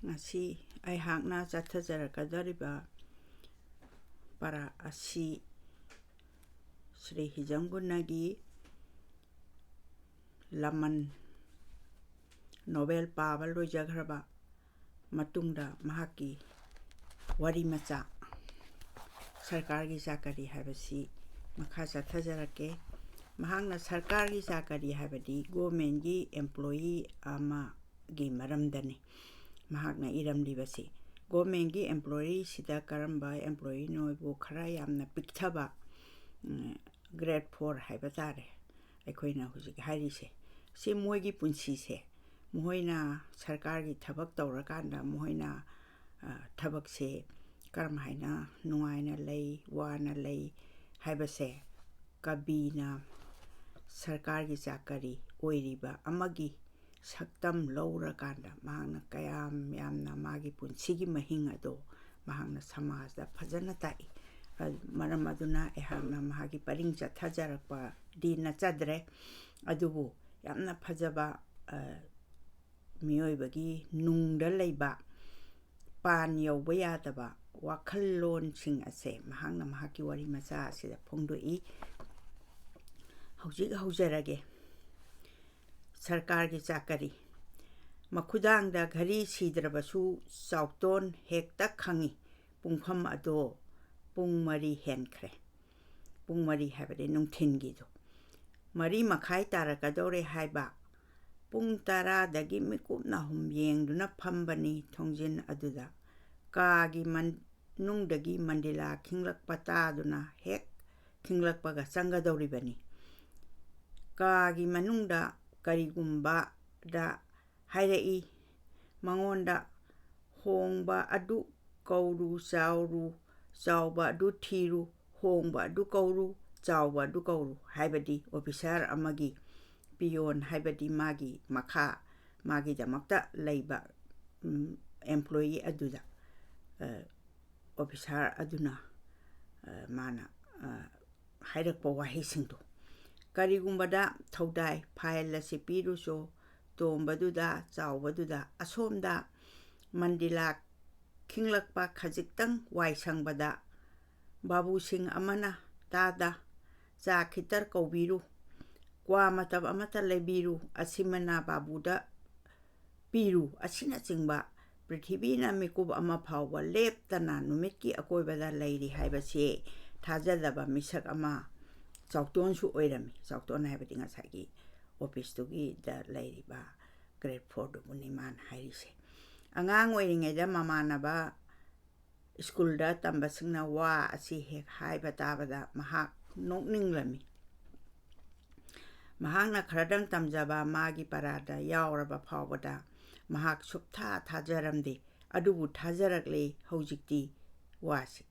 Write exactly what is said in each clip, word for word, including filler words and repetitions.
ꯉꯁꯤ ꯑꯩꯍꯥꯛꯅ ꯆꯠꯊꯖꯔꯛꯀꯗꯧꯔꯤꯕ ꯄꯔꯥ ꯑꯁꯤ ꯁ꯭ꯔꯤ ꯍꯤꯖꯝꯒꯨꯟꯅꯒꯤ ꯂꯃꯟ ꯅꯣꯕꯦꯜ ꯄꯥꯕ ꯂꯣꯏꯖꯈ꯭ꯔꯕ ꯃꯇꯨꯡꯗ ꯃꯍꯥꯛꯀꯤ ꯋꯥꯔꯤ ꯃꯆꯥ ꯁꯔꯀꯥꯔꯒꯤ ꯆꯥꯀꯔꯤ ꯍꯥꯏꯕꯁꯤ ꯃꯈꯥ ꯆꯠꯊꯖꯔꯛꯀꯦ꯫ ꯃꯍꯥꯛꯅ ꯁꯔꯀꯥꯔꯒꯤ ꯆꯥꯀꯔꯤ ꯍꯥꯏꯕꯗꯤ ꯒꯣꯔꯃꯦꯟꯒꯤ ꯑꯦꯝꯄ꯭ꯂꯣꯌꯤ ꯑꯃꯒꯤ ꯃꯔꯝꯗꯅꯤ ꯃꯍꯥꯛꯅ ꯏꯔꯝꯂꯤꯕꯁꯤ꯫ ꯒꯣꯔꯃꯦꯟꯒꯤ ꯑꯦꯝꯄ꯭ꯂꯣꯌꯤꯁꯤꯗ ꯀꯔꯝꯕ ꯑꯦꯝꯄ꯭ꯂꯣꯌꯤꯅꯣ ꯍꯥꯏꯕꯨ ꯈꯔ ꯌꯥꯝꯅ ꯄꯤꯛꯊꯕ, ꯎꯝ, ꯒ꯭ꯔꯦꯗ ꯐꯣꯔ ꯍꯥꯏꯕ ꯇꯥꯔꯦ, ꯑꯩꯈꯣꯏꯅ ꯍꯧꯖꯤꯛ ꯍꯥꯏꯔꯤꯁꯦ꯫ ꯁꯤ ꯃꯣꯏꯒꯤ ꯄꯨꯟꯁꯤꯁꯦ, ꯃꯈꯣꯏꯅ ꯁꯔꯀꯥꯔꯒꯤ ꯊꯕꯛ ꯇꯧꯔꯀꯥꯟꯗ ꯃꯈꯣꯏꯅ, ꯑ, ꯊꯕꯛꯁꯦ ꯀꯔꯝ ꯍꯥꯏꯅ ꯅꯨꯡꯉꯥꯏꯅ ꯂꯩ, ꯋꯥꯅ ꯂꯩ ꯍꯥꯏꯕꯁꯦ ꯀꯕꯤꯅ ꯁꯔꯀꯥꯔꯒꯤ ꯆꯥꯀꯔꯤ ꯑꯣꯏꯔꯤꯕ ꯑꯃꯒꯤ ꯁꯛꯇꯝ ꯂꯧꯔꯀꯥꯟꯗ ꯃꯍꯥꯛꯅ ꯀꯌꯥꯝ ꯌꯥꯝꯅ ꯃꯥꯒꯤ ꯄꯨꯟꯁꯤꯒꯤ ꯃꯍꯤꯡ ꯑꯗꯣ ꯃꯍꯥꯛꯅ ꯁꯃꯥꯖꯗ ꯐꯖꯅ ꯇꯥꯛꯏ꯫ ꯑ-, ꯃꯔꯝ ꯑꯗꯨꯅ ꯑꯩꯍꯥꯛꯅ ꯃꯍꯥꯛꯀꯤ ꯄꯔꯤꯡ ꯆꯠꯊꯖꯔꯛꯄꯗꯤ ꯅꯠꯆꯗ꯭ꯔꯦ, ꯑꯗꯨꯕꯨ ꯌꯥꯝꯅ ꯐꯖꯕ, ꯑ, ꯃꯤꯑꯣꯏꯕꯒꯤ ꯅꯨꯡꯗ ꯂꯩꯕ ꯄꯥꯟ ꯌꯧꯕ ꯌꯥꯗꯕ ꯋꯥꯈꯜꯂꯣꯟꯁꯤꯡ ꯑꯁꯦ ꯃꯍꯥꯛꯅ ꯃꯍꯥꯛꯀꯤ ꯋꯥꯔꯤ ꯃꯆꯥ ꯑꯁꯤꯗ ꯐꯣꯡꯗꯣꯛꯏ꯫ ꯍꯧꯖꯤꯛ ꯍꯧꯖꯔꯒꯦ꯫ ꯁꯔꯀꯥꯔꯒꯤ ꯆꯥꯀꯔꯤ꯫ ꯃꯈꯨꯗꯥꯡꯗ ꯘꯔꯤ ꯁꯤꯗ꯭ꯔꯕꯁꯨ ꯆꯥꯎꯇꯣꯟ ꯍꯦꯛꯇ ꯈꯪꯏ꯫ ꯄꯨꯡꯐꯝ ꯑꯗꯣ ꯄꯨꯡ ꯃꯔꯤ ꯍꯦꯟꯈ꯭ꯔꯦ꯫ ꯄꯨꯡ ꯃꯔꯤ ꯍꯥꯏꯕꯗꯤ ꯅꯨꯡꯊꯤꯟꯒꯤꯗꯣ꯫ ꯃꯔꯤ ꯃꯈꯥꯏ ꯇꯥꯔꯛꯀꯗꯧꯔꯦ ꯍꯥꯏꯕ꯫ ꯄꯨꯡ ꯇꯔꯥꯗꯒꯤ ꯃꯤꯀꯨꯞ ꯅꯥꯍꯨꯝ ꯌꯦꯡꯗꯨꯅ ꯐꯝꯕꯅꯤ ꯊꯣꯡꯖꯤꯟ ꯑꯗꯨꯗ꯫ ꯀꯥꯒꯤ ꯃꯅꯨꯡꯗꯒꯤ ꯃꯟꯗꯤꯂꯥ ꯈꯤꯡꯂꯛꯄ ꯇꯥꯗꯨꯅ ꯍꯦꯛ ꯈꯤꯡꯂꯛꯄꯒ ꯆꯪꯒꯗꯧꯔꯤꯕꯅꯤ꯫ ꯀꯥꯒꯤ ꯃꯅꯨꯡꯗ ꯀꯔꯤꯒꯨꯝꯕꯗ ꯍꯥꯏꯔꯛꯏ ꯃꯉꯣꯟꯗ, "ꯍꯣꯡꯕ ꯑꯗꯨ ꯀꯧꯔꯨ ꯆꯥꯎꯔꯨ, ꯆꯥꯎꯕ ꯑꯗꯨ ꯊꯤꯔꯨ, ꯍꯣꯡꯕ ꯑꯗꯨ ꯀꯧꯔꯨ, ꯆꯥꯎꯕ ꯑꯗꯨ ꯀꯧꯔꯨ" ꯍꯥꯏꯕꯗꯤ ꯑꯣꯐꯤꯁꯥꯔ ꯑꯃꯒꯤ ꯄꯤꯌꯣꯟ ꯍꯥꯏꯕꯗꯤ ꯃꯥꯒꯤ ꯃꯈꯥ, ꯃꯥꯒꯤꯗꯃꯛꯇ ꯂꯩꯕ, ꯎꯝ, ꯑꯦꯝꯄ꯭ꯂꯣꯌꯤ ꯑꯗꯨꯗ, ꯑ, ꯑꯣꯐꯤꯁꯥꯔ ꯑꯗꯨꯅ, ꯑ, ꯃꯥꯅ, ꯑ, ꯍꯥꯏꯔꯛꯄ ꯋꯥꯍꯩꯁꯤꯡꯗꯣ꯫ ꯀꯔꯤꯒꯨꯝꯕꯗ ꯊꯧꯗꯥꯏ ꯐꯥꯏꯜ ꯑꯁꯤ ꯄꯤꯔꯨꯆꯣ, ꯇꯣꯝꯕꯗꯨꯗ, ꯆꯥꯎꯕꯗꯨꯗ, ꯑꯁꯣꯝꯗ ꯃꯟꯗꯤꯂꯥ ꯈꯤꯡꯂꯛꯄ ꯈꯖꯤꯛꯇꯪ ꯋꯥꯏ ꯁꯪꯕꯗ ꯕꯥꯕꯨꯁꯤꯡ ꯑꯃꯅ ꯇꯥꯗ, "ꯆꯥ ꯈꯤꯇꯔ ꯀꯧꯕꯤꯔꯨ, ꯀ꯭ꯋꯥ ꯃꯇꯞ ꯑꯃꯠꯇ ꯂꯩꯕꯤꯔꯨ, ꯑꯁꯤꯃꯅ ꯕꯥꯕꯨꯗ ꯄꯤꯔꯨ" ꯑꯁꯤꯅꯆꯤꯡꯕ ꯄ꯭ꯔꯤꯊꯤꯕꯤꯅ ꯃꯤꯀꯨꯞ ꯑꯃ ꯐꯥꯎꯕ ꯂꯦꯞꯇꯅ ꯅꯨꯃꯤꯠꯀꯤ ꯑꯀꯣꯏꯕꯗ ꯂꯩꯔꯤ ꯍꯥꯏꯕꯁꯤ ꯊꯥꯖꯗꯕ ꯃꯤꯁꯛ ꯑꯃ ꯆꯥꯎꯇꯣꯟꯁꯨ ꯑꯣꯏꯔꯝꯃꯤ꯫ ꯆꯥꯎꯇꯣꯟ ꯍꯥꯏꯕꯗꯤ ꯉꯁꯥꯏꯒꯤ ꯑꯣꯐꯤꯁꯇꯨꯒꯤꯗ ꯂꯩꯔꯤꯕ ꯒ꯭ꯔꯦꯗ ꯐꯣꯔꯗꯨꯕꯨꯅꯤ ꯃꯥꯅ ꯍꯥꯏꯔꯤꯁꯦ꯫ ꯑꯉꯥꯡ ꯑꯣꯏꯔꯤꯉꯩꯗ ꯃꯃꯥꯟꯅꯕ ꯁ꯭ꯀꯨꯜꯗ ꯇꯝꯕꯁꯤꯡꯅ ꯋꯥ ꯑꯁꯤ ꯍꯦꯛ ꯍꯥꯏꯕ ꯇꯥꯕꯗ ꯃꯍꯥꯛ ꯅꯣꯛꯅꯤꯡꯂꯝꯃꯤ꯫ ꯃꯍꯥꯛꯅ ꯈꯔꯗꯪ ꯇꯝꯖꯕ ꯃꯥꯒꯤ ꯄꯔꯥꯗ ꯌꯥꯎꯔꯕ ꯐꯥꯎꯕꯗ ꯃꯍꯥꯛ ꯁꯨꯞꯊꯥ ꯊꯥꯖꯔꯝꯗꯦ꯫ ꯑꯗꯨꯕꯨ ꯊꯥꯖꯔꯛꯂꯦ ꯍꯧꯖꯤꯛꯇꯤ꯫ ꯋꯥꯁꯤ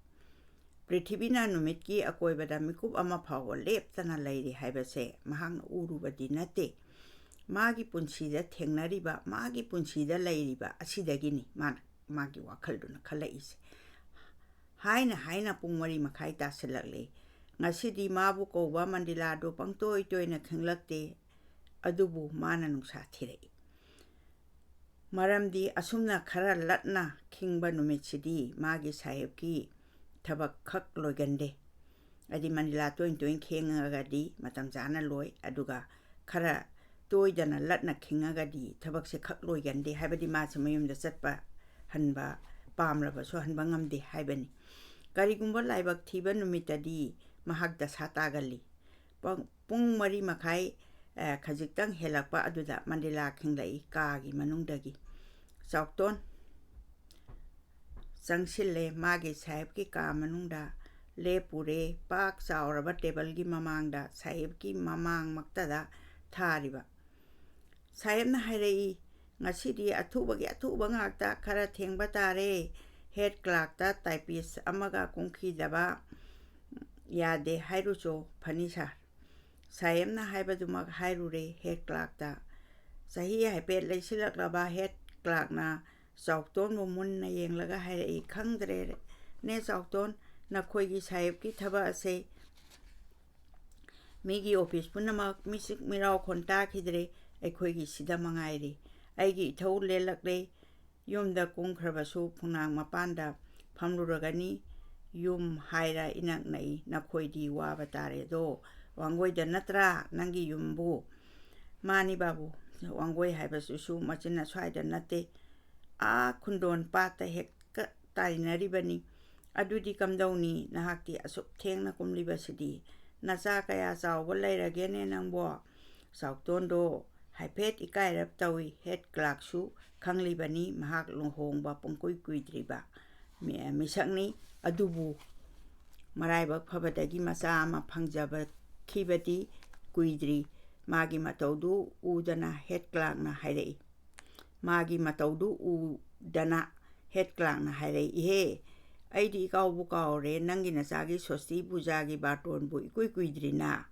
ꯄ꯭ꯔꯤꯊꯤꯕꯤꯅ ꯅꯨꯃꯤꯠꯀꯤ ꯑꯀꯣꯏꯕꯗ ꯃꯤꯀꯨꯞ ꯑꯃ ꯐꯥꯎꯕ ꯂꯦꯞꯇꯅ ꯂꯩꯔꯤ ꯍꯥꯏꯕꯁꯦ ꯃꯍꯥꯛꯅ ꯎꯔꯨꯕꯗꯤ ꯅꯠꯇꯦ꯫ ꯃꯥꯒꯤ ꯄꯨꯟꯁꯤꯗ ꯊꯦꯡꯅꯔꯤꯕ, ꯃꯥꯒꯤ ꯄꯨꯟꯁꯤꯗ ꯂꯩꯔꯤꯕ ꯑꯁꯤꯗꯒꯤꯅꯤ ꯃꯥꯅ, ꯃꯥꯒꯤ ꯋꯥꯈꯜꯗꯨꯅ ꯈꯜꯂꯛꯏꯁꯦ꯫ ꯍꯥꯏꯅ ꯍꯥꯏꯅ ꯄꯨꯡ ꯃꯔꯤ ꯃꯈꯥꯏ ꯇꯥꯁꯤꯜꯂꯛꯂꯦ꯫ ꯉꯁꯤꯗꯤ ꯃꯥꯕꯨ ꯀꯧꯕ ꯃꯟꯗꯤꯂꯥꯗꯨ ꯄꯪꯇꯣꯏ ꯇꯣꯏꯅ ꯈꯤꯡꯂꯛꯇꯦ꯫ ꯑꯗꯨꯕꯨ ꯃꯥꯅ ꯅꯨꯡꯁꯥ ꯊꯤꯔꯛꯏ꯫ ꯃꯔꯝꯗꯤ ꯑꯁꯨꯝꯅ ꯈꯔ ꯂꯠꯅ ꯈꯤꯡꯕ ꯅꯨꯃꯤꯠꯁꯤꯗꯤ ꯃꯥꯒꯤ ꯁꯥꯍꯦꯕꯀꯤ ꯊꯕꯛ ꯈꯛ ꯂꯣꯏꯒꯟꯗꯦ꯫ ꯍꯥꯏꯗꯤ ꯃꯟꯗꯤꯂꯥ ꯇꯣꯏꯅ ꯇꯣꯏꯅ ꯈꯦꯡꯉꯒꯗꯤ ꯃꯇꯝ ꯆꯥꯅ ꯂꯣꯏ, ꯑꯗꯨꯒ ꯈꯔ ꯇꯣꯏꯗꯅ ꯂꯠꯅ ꯈꯤꯡꯉꯒꯗꯤ ꯊꯕꯛꯁꯦ ꯈꯛ ꯂꯣꯏꯒꯟꯗꯦ꯫ ꯍꯥꯏꯕꯗꯤ ꯃꯥꯁꯦ ꯃꯌꯨꯝꯗ ꯆꯠꯄ ꯍꯟꯕ ꯄꯥꯝꯂꯕꯁꯨ ꯍꯟꯕ ꯉꯝꯗꯦ ꯍꯥꯏꯕꯅꯤ꯫ ꯀꯔꯤꯒꯨꯝꯕ ꯂꯥꯏꯕꯛ ꯊꯤꯕ ꯅꯨꯃꯤꯠꯇꯗꯤ ꯃꯍꯥꯛ ꯗꯁꯥ ꯇꯥꯒꯜꯂꯤ꯫ ꯄ-, ꯄꯨꯡ ꯃꯔꯤ ꯃꯈꯥꯏ, ꯑ, ꯈꯖꯤꯛꯇꯪ ꯍꯦꯜꯂꯛꯄ ꯑꯗꯨꯗ ꯃꯟꯗꯤꯂꯥ ꯈꯤꯡꯂꯛꯏ ꯀꯥꯒꯤ ꯃꯅꯨꯡꯗꯒꯤ꯫ ꯆꯥꯎꯇꯣꯟ ꯆꯪꯁꯤꯜꯂꯦ꯫ ꯃꯥꯒꯤ ꯁꯥꯍꯦꯕꯀꯤ ꯀꯥ ꯃꯅꯨꯡꯗ ꯂꯦꯞꯄꯨꯔꯦ꯫ ꯄꯥꯛ ꯆꯥꯎꯔꯕ ꯇꯦꯕꯜꯒꯤ ꯃꯃꯥꯡꯗ ꯁꯥꯍꯦꯕꯀꯤ ꯃꯃꯥꯡꯃꯛꯇꯗ ꯊꯥꯔꯤꯕ꯫ ꯁꯥꯍꯦꯕꯅ ꯍꯥꯏꯔꯛꯏ, "ꯉꯁꯤꯗꯤ ꯑꯊꯨꯕꯒꯤ ꯑꯊꯨꯕ ꯉꯥꯛꯇ, ꯈꯔ ꯊꯦꯡꯕ ꯇꯥꯔꯦ꯫ ꯍꯦꯗ ꯀ꯭ꯂꯥꯔꯛꯇ ꯇꯥꯏꯄꯤꯁ ꯑꯃꯒ ꯀꯨꯝꯈꯤꯗꯕ ꯌꯥꯗꯦ ꯍꯥꯏꯔꯨꯆꯣ, ꯐꯅꯤ ꯁꯥꯔ꯫" ꯁꯥꯍꯦꯕꯅ ꯍꯥꯏꯕꯗꯨꯃꯛ ꯍꯥꯏꯔꯨꯔꯦ ꯍꯦꯗ ꯀ꯭ꯂꯥꯔꯛꯇ꯫ ꯆꯍꯤ ꯍꯥꯏꯐꯦꯠ ꯂꯩꯁꯤꯜꯂꯛꯂꯕ ꯍꯦꯗ ꯀ꯭ꯂꯥꯔꯛꯅ ꯆꯥꯎꯇꯣꯟꯕꯨ ꯃꯨꯟꯅ ꯌꯦꯡꯂꯒ ꯍꯥꯏꯔꯛꯏ, "ꯈꯪꯗ꯭ꯔꯦ ꯅꯦ ꯆꯥꯎꯇꯣꯟ, ꯅꯈꯣꯏꯒꯤ ꯁꯥꯍꯦꯕꯀꯤ ꯊꯕꯛ ꯑꯁꯦ ꯃꯤꯒꯤ ꯑꯣꯐꯤꯁ ꯄꯨꯝꯅꯃꯛ ꯃꯤꯆꯤꯛ ꯃꯤꯔꯥꯎꯈꯣꯟ ꯇꯥꯈꯤꯗ꯭ꯔꯦ, ꯑꯩꯈꯣꯏꯒꯤ ꯁꯤꯗ ꯃꯉꯥꯏꯔꯦ꯫ ꯑꯩꯒꯤ ꯏꯊꯧ ꯂꯦꯜꯂꯛꯂꯦ, ꯌꯨꯝꯗ ꯀꯨꯝꯈ꯭ꯔꯕꯁꯨ ꯐꯨꯅꯥꯡ ꯃꯄꯥꯟꯗ ꯐꯝꯂꯨꯔꯒꯅꯤ꯫ ꯌꯨꯝ ꯍꯥꯏꯔ ꯏꯅꯛ ꯅꯛꯏ, ꯅꯈꯣꯏꯗꯤ ꯋꯥꯕ ꯇꯥꯔꯦꯗꯣ꯫ ꯋꯥꯡꯒꯣꯏꯗ ꯅꯠꯇ꯭ꯔꯥ ꯅꯪꯒꯤ ꯌꯨꯝꯕꯨ? ꯃꯥꯅꯤ ꯕꯥꯕꯨ, ꯋꯥꯡꯒꯣꯏ ꯍꯥꯏꯕꯁꯤꯁꯨ ꯃꯆꯤꯟ ꯑꯁ꯭ꯋꯥꯏꯗ ꯅꯠꯇꯦ, ꯑꯥ ꯈꯨꯟꯗꯣꯟ ꯄꯥꯠꯇ ꯍꯦꯛꯇ ꯇꯥꯏꯅꯔꯤꯕꯅꯤ꯫ ꯑꯗꯨꯗꯤ ꯀꯝꯗꯧꯅꯤ? ꯅꯍꯥꯛꯇꯤ ꯑꯁꯨꯛ ꯊꯦꯡꯅ ꯀꯨꯝꯂꯤꯕꯁꯤꯗꯤ? ꯅꯆꯥ ꯀꯌꯥ ꯆꯥꯎꯕ ꯂꯩꯔꯒꯦꯅꯦ ꯅꯪꯕꯣ? ꯆꯥꯎꯇꯣꯟꯗꯣ ꯍꯥꯏꯐꯦꯠ ꯏꯀꯥꯏꯔꯞ ꯇꯧꯏ꯫ ꯍꯦꯗ ꯀ꯭ꯂꯥꯛꯁꯨ ꯈꯪꯂꯤꯕꯅꯤ, ꯃꯍꯥꯛ ꯂꯨꯍꯣꯡꯕ ꯄꯨꯡꯀꯨꯏ ꯀꯨꯏꯗ꯭ꯔꯤꯕ ꯃꯤ-, ꯃꯤꯁꯛꯅꯤ꯫ ꯑꯗꯨꯕꯨ ꯃꯔꯥꯏꯕꯛ ꯐꯕꯗꯒꯤ ꯃꯆꯥ ꯑꯃ ꯐꯪꯖꯕꯈꯤꯕꯗꯤ ꯀꯨꯏꯗ꯭ꯔꯤ꯫ ꯃꯥꯒꯤ ꯃꯇꯧꯗꯨ ꯎꯗꯅ ꯍꯦꯗ ꯀ꯭ꯂꯥꯛꯅ ꯍꯥꯏꯔꯛꯏ꯫ ꯃꯥꯒꯤ ꯃꯇꯧꯗꯨ ꯎꯗꯅ ꯍꯦꯗ ꯀ꯭ꯂꯥꯛꯅ ꯍꯥꯏꯔꯛꯏ, "ꯏꯍꯦ, ꯑꯩꯗꯤ ꯏꯀꯥꯎꯕꯨ ꯀꯥꯎꯔꯦ, ꯅꯪꯒꯤ ꯅꯆꯥꯒꯤ ꯁꯣꯁꯇꯤ ꯄꯨꯖꯥꯒꯤ ꯕꯥꯔꯇꯣꯟꯕꯨ ꯏꯀꯨꯏ ꯀꯨꯏꯗ꯭ꯔꯤꯅ꯫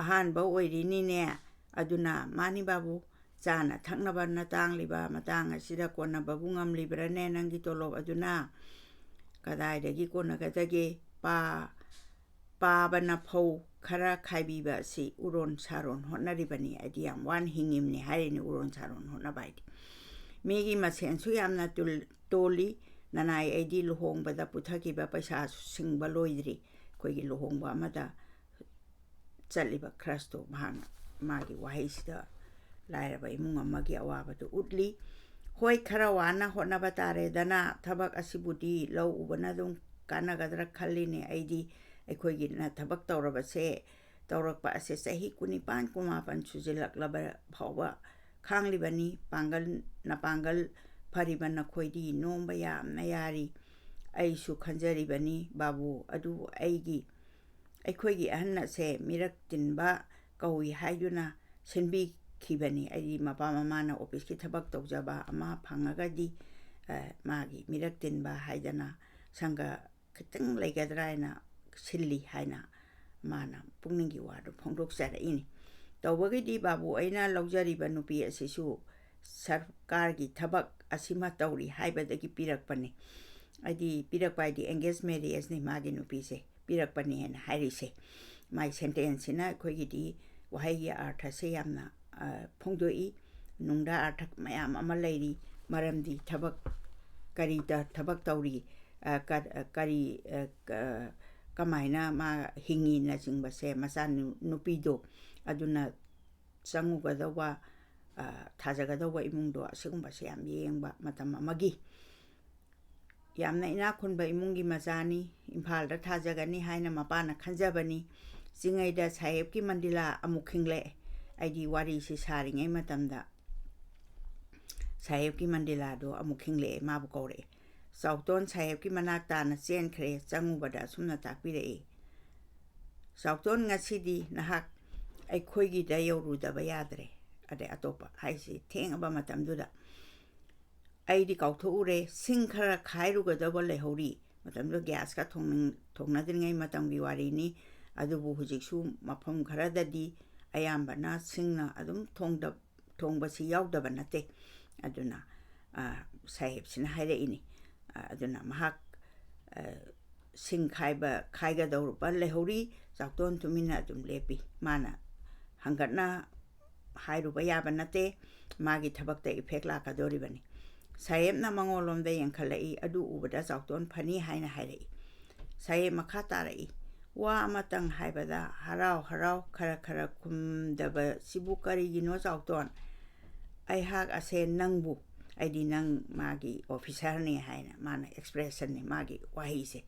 ꯑꯍꯥꯟꯕ ꯑꯣꯏꯔꯤꯅꯤꯅꯦ꯫ ꯑꯗꯨꯅ ꯃꯥꯅꯤ ꯕꯥꯕꯨ, ꯆꯥꯅ ꯊꯛꯅꯕꯅ ꯇꯥꯡꯂꯤꯕ ꯃꯇꯥꯡ ꯑꯁꯤꯗ ꯀꯣꯟꯅꯕꯕꯨ ꯉꯝꯂꯤꯕ꯭ꯔꯥꯅꯦ ꯅꯪꯒꯤ ꯇꯣꯂꯣꯞ ꯑꯗꯨꯅ? ꯀꯗꯥꯏꯗꯒꯤ ꯀꯣꯟꯅꯒꯗꯒꯦ? ꯄꯥ-, ꯄꯥꯕꯅ ꯐꯧ ꯈꯔ ꯈꯥꯏꯕꯤꯕ ꯑꯁꯤ ꯎꯔꯣꯟ ꯁꯥꯔꯣꯟ ꯍꯣꯠꯅꯔꯤꯕꯅꯤ, ꯑꯩꯗꯤ ꯌꯥꯝ ꯋꯥꯅ ꯍꯤꯡꯉꯤꯕꯅꯤ" ꯍꯥꯏꯔꯤꯅꯤ꯫ ꯎꯔꯣꯟ ꯁꯥꯔꯣꯟ ꯍꯣꯠꯅꯕ ꯍꯥꯏꯗꯤ ꯃꯤꯒꯤ ꯃꯁꯦꯟꯁꯨ ꯌꯥꯝꯅ ꯇꯨꯜ-, ꯇꯣꯜꯂꯤ꯫ ꯅꯅꯥꯏ ꯑꯩꯗꯤ ꯂꯨꯍꯣꯡꯕꯗ ꯄꯨꯊꯈꯤꯕ ꯄꯩꯁꯥꯁꯨ ꯁꯤꯡꯕ ꯂꯣꯏꯗ꯭ꯔꯤ꯫ ꯑꯩꯈꯣꯏꯒꯤ ꯂꯨꯍꯣꯡꯕ ꯑꯃꯗ ꯆꯠꯂꯤꯕ ꯈ꯭ꯔꯁꯇꯣ ꯃꯍꯥꯛꯅ ꯃꯥꯒꯤ ꯋꯥꯍꯩꯁꯤꯗ ꯂꯥꯏꯔꯕ ꯏꯃꯨꯡ ꯑꯃꯒꯤ ꯑꯋꯥꯕꯗꯨ ꯎꯠꯂꯤ꯫ ꯍꯣꯏ, ꯈꯔ ꯋꯥꯅ ꯍꯣꯠꯅꯕ ꯇꯥꯔꯦꯗꯅ, ꯊꯕꯛ ꯑꯁꯤꯕꯨꯗꯤ ꯂꯧ ꯎꯕꯅ ꯑꯗꯨꯝ ꯀꯥꯟꯅꯒꯗ꯭ꯔꯥ ꯈꯜꯂꯤꯅꯦ꯫ ꯑꯩꯗꯤ ꯑꯩꯈꯣꯏꯒꯤꯅ ꯊꯕꯛ ꯇꯧꯔꯕꯁꯦ, ꯇꯧꯔꯛꯄ ꯑꯁꯦ ꯆꯍꯤ ꯀꯨꯟꯅꯤꯄꯥꯟ, ꯀꯨꯟꯃꯥꯄꯟ ꯁꯨꯖꯤꯜꯂꯛꯂꯕ ꯐꯥꯎꯕ ꯈꯥꯡꯂꯤꯕꯅꯤ꯫ ꯄꯥꯡꯒꯜ, ꯅꯄꯥꯡꯒꯜ ꯐꯔꯤꯕ ꯅꯈꯣꯏꯗꯤ ꯅꯣꯝꯕ ꯌꯥꯝꯅ ꯌꯥꯔꯤ꯫ ꯑꯩꯁꯨ ꯈꯟꯖꯔꯤꯕꯅꯤ ꯕꯥꯕꯨ, ꯑꯗꯨꯕꯨ ꯑꯩꯒꯤ, ꯑꯩꯈꯣꯏꯒꯤ ꯑꯍꯟ ꯑꯁꯦ ꯃꯤꯔꯛ ꯇꯤꯟꯕ ꯀꯧꯏ ꯍꯥꯏꯗꯨꯅ ꯁꯤꯟꯕꯤꯈꯤꯕꯅꯤ꯫ ꯑꯩꯗꯤ ꯃꯄꯥ ꯃꯃꯥꯅ ꯑꯣꯐꯤꯁꯀꯤ ꯊꯕꯛ ꯇꯧꯖꯕ ꯑꯃ ꯐꯪꯉꯒꯗꯤ, ꯑ, ꯃꯥꯒꯤ ꯃꯤꯔꯛ ꯇꯤꯟꯕ ꯍꯥꯏꯗꯅ ꯁꯪꯒ ꯈꯤꯇꯪ ꯂꯩꯒꯗ꯭ꯔꯥ ꯍꯥꯏꯅ ꯁꯤꯜꯂꯤ ꯍꯥꯏꯅ ꯃꯥꯅ ꯄꯨꯛꯅꯤꯡꯒꯤ ꯋꯥꯗꯨ ꯐꯣꯡꯗꯣꯛꯆꯔꯛꯏꯅꯤ꯫ ꯇꯧꯕꯒꯤꯗꯤ ꯕꯥꯕꯨ, ꯑꯩꯅ ꯂꯧꯖꯔꯤꯕ ꯅꯨꯄꯤ ꯑꯁꯤꯁꯨ ꯁꯔꯀꯥꯔꯒꯤ ꯊꯕꯛ ꯑꯁꯤꯃ ꯇꯧꯔꯤ ꯍꯥꯏꯕꯗꯒꯤ ꯄꯤꯔꯛꯄꯅꯤ꯫ ꯍꯥꯏꯗꯤ ꯄꯤꯔꯛꯄ ꯍꯥꯏꯗꯤ ꯑꯦꯡꯒꯦꯖ ꯃꯦꯔꯤꯌꯦꯖꯅꯤ ꯃꯥꯒꯤ ꯅꯨꯄꯤꯁꯦ, ꯄꯤꯔꯛꯄꯅꯤ ꯍꯥꯏꯅ ꯍꯥꯏꯔꯤꯁꯦ꯫ ꯃꯥꯏ ꯁꯦꯟꯇꯦꯟꯁꯁꯤꯅ ꯑꯩꯈꯣꯏꯒꯤꯗꯤ ꯋꯥꯍꯩꯒꯤ ꯑꯥꯔꯊꯁꯦ ꯌꯥꯝꯅ, ꯑ, ꯐꯣꯡꯗꯣꯛꯏ꯫ ꯅꯨꯡꯗ ꯑꯥꯔꯊ ꯃꯌꯥꯝ ꯑꯃ ꯂꯩꯔꯤ꯫ ꯃꯔꯝꯗꯤ ꯊꯕꯛ ꯀꯔꯤꯗ ꯊꯕꯛ ꯇꯧꯔꯤ, ꯑ, ꯀ-, ꯀꯔꯤ, ꯑ, ꯀ-, ꯀꯃꯥꯏꯅ ꯃꯥ ꯍꯤꯡꯉꯤꯅꯆꯤꯡꯕꯁꯦ ꯃꯆꯥ ꯅꯨ-, ꯅꯨꯄꯤꯗꯣ ꯑꯗꯨꯅ ꯆꯪꯉꯨꯒꯗꯧꯕ, ꯑ, ꯊꯥꯖꯒꯗꯧꯕ ꯏꯃꯨꯡꯗꯣ ꯑꯁꯤꯒꯨꯝꯕꯁꯦ ꯌꯥꯝ ꯌꯦꯡꯕ ꯃꯇꯝ ꯑꯃꯒꯤ꯫ ꯌꯥꯝꯅ ꯏꯅꯥꯛ ꯈꯨꯟꯕ ꯏꯃꯨꯡꯒꯤ ꯃꯆꯥꯅꯤ, ꯏꯝꯐꯥꯜꯗ ꯊꯥꯖꯒꯅꯤ ꯍꯥꯏꯅ ꯃꯄꯥꯅ ꯈꯟꯖꯕꯅꯤ꯫ ꯆꯤꯡꯉꯩꯗ ꯁꯥꯍꯦꯕꯀꯤ ꯃꯟꯗꯤꯂꯥ ꯑꯃꯨꯛ ꯈꯤꯡꯂꯛꯑꯦ꯫ ꯑꯩꯗꯤ ꯋꯥꯔꯤꯁꯤ ꯁꯥꯔꯤꯉꯩ ꯃꯇꯝꯗ ꯁꯥꯍꯦꯕꯀꯤ ꯃꯟꯗꯤꯂꯥꯗꯣ ꯑꯃꯨꯛ ꯈꯤꯡꯂꯛꯑꯦ, ꯃꯥꯕꯨ ꯀꯧꯔꯛꯑꯦ꯫ ꯆꯥꯎꯇꯣꯟ ꯁꯥꯍꯦꯕꯀꯤ ꯃꯅꯥꯛ ꯇꯥꯅ ꯆꯦꯟꯈ꯭ꯔꯦ꯫ ꯆꯪꯉꯨꯕꯗ ꯑꯁꯨꯝꯅ ꯇꯥꯛꯄꯤꯔꯛꯏ, "ꯆꯥꯎꯇꯣꯟ, ꯉꯁꯤꯗꯤ ꯅꯍꯥꯛ ꯑꯩꯈꯣꯏꯒꯤꯗ ꯌꯧꯔꯨꯗꯕ ꯌꯥꯗ꯭ꯔꯦ"꯫ ꯑꯗꯩ ꯑꯇꯣꯞꯄ ꯍꯥꯏꯁꯤ ꯊꯦꯡꯉꯕ ꯃꯇꯝꯗꯨꯗ ꯑꯩꯗꯤ ꯀꯥꯎꯊꯣꯛꯎꯔꯦ, ꯁꯤꯡ ꯈꯔ ꯈꯥꯏꯔꯨꯒꯗꯕ ꯂꯩꯍꯧꯔꯤ꯫ ꯃꯇꯝꯗꯨꯗ ꯒ꯭ꯌꯥꯁꯀ ꯊꯣꯡꯅꯤꯡ-, ꯊꯣꯡꯅꯗ꯭ꯔꯤꯉꯩ ꯃꯇꯝꯒꯤ ꯋꯥꯔꯤꯅꯤ꯫ ꯑꯗꯨꯕꯨ ꯍꯧꯖꯤꯛꯁꯨ ꯃꯐꯝ ꯈꯔꯗꯗꯤ ꯑꯌꯥꯝꯕꯅ ꯁꯤꯡꯅ ꯑꯗꯨꯝ ꯊꯣꯡꯗ-, ꯊꯣꯡꯕꯁꯤ ꯌꯥꯎꯗꯕ ꯅꯠꯇꯦ꯫ ꯑꯗꯨꯅ, ꯑ, ꯁꯥꯍꯦꯕꯁꯤꯅ ꯍꯥꯏꯔꯛꯏꯅꯤ꯫ ꯑ, ꯑꯗꯨꯅ ꯃꯍꯥꯛ, ꯑ, ꯁꯤꯡ ꯈꯥꯏꯕ, ꯈꯥꯏꯒꯗꯧꯔꯨꯕ ꯂꯩꯍꯧꯔꯤ꯫ ꯆꯥꯎꯇꯣꯟ ꯇꯨꯃꯤꯟꯅ ꯑꯗꯨꯝ ꯂꯦꯞꯄꯤ꯫ ꯃꯥꯅ ꯍꯪꯒꯠꯅ ꯍꯥꯏꯔꯨꯕ ꯌꯥꯕ ꯅꯠꯇꯦ꯫ ꯃꯥꯒꯤ ꯊꯕꯛꯇ effect ꯂꯥꯛꯀꯗꯧꯔꯤꯕꯅꯤ꯫ ꯁꯥꯍꯦꯕꯅ ꯃꯉꯣꯟꯂꯣꯝꯗ ꯌꯦꯡꯈꯠꯂꯛꯏ꯫ ꯑꯗꯨ ꯎꯕꯗ ꯆꯥꯎꯇꯣꯟ ꯐꯅꯤ ꯍꯥꯏꯅ ꯍꯥꯏꯔꯛꯏ꯫ ꯁꯥꯍꯦꯕ ꯃꯈꯥ ꯇꯥꯔꯛꯏ, "ꯋꯥ ꯑꯃꯇꯪ ꯍꯥꯏꯕꯗ ꯍꯔꯥꯎ ꯍꯔꯥꯎ ꯈꯔ ꯈꯔ ꯈꯨꯝꯗꯕꯁꯤꯕꯨ ꯀꯔꯤꯒꯤꯅꯣ ꯆꯥꯎꯇꯣꯟ? ꯑꯩꯍꯥꯛ ꯑꯁꯦ ꯅꯪꯕꯨ", ꯑꯩꯗꯤ ꯅꯪ ꯃꯥꯒꯤ officerꯅꯤ ꯍꯥꯏꯅ ꯃꯥꯅ expressionꯅꯤ ꯃꯥꯒꯤ ꯋꯥꯍꯩꯁꯦ꯫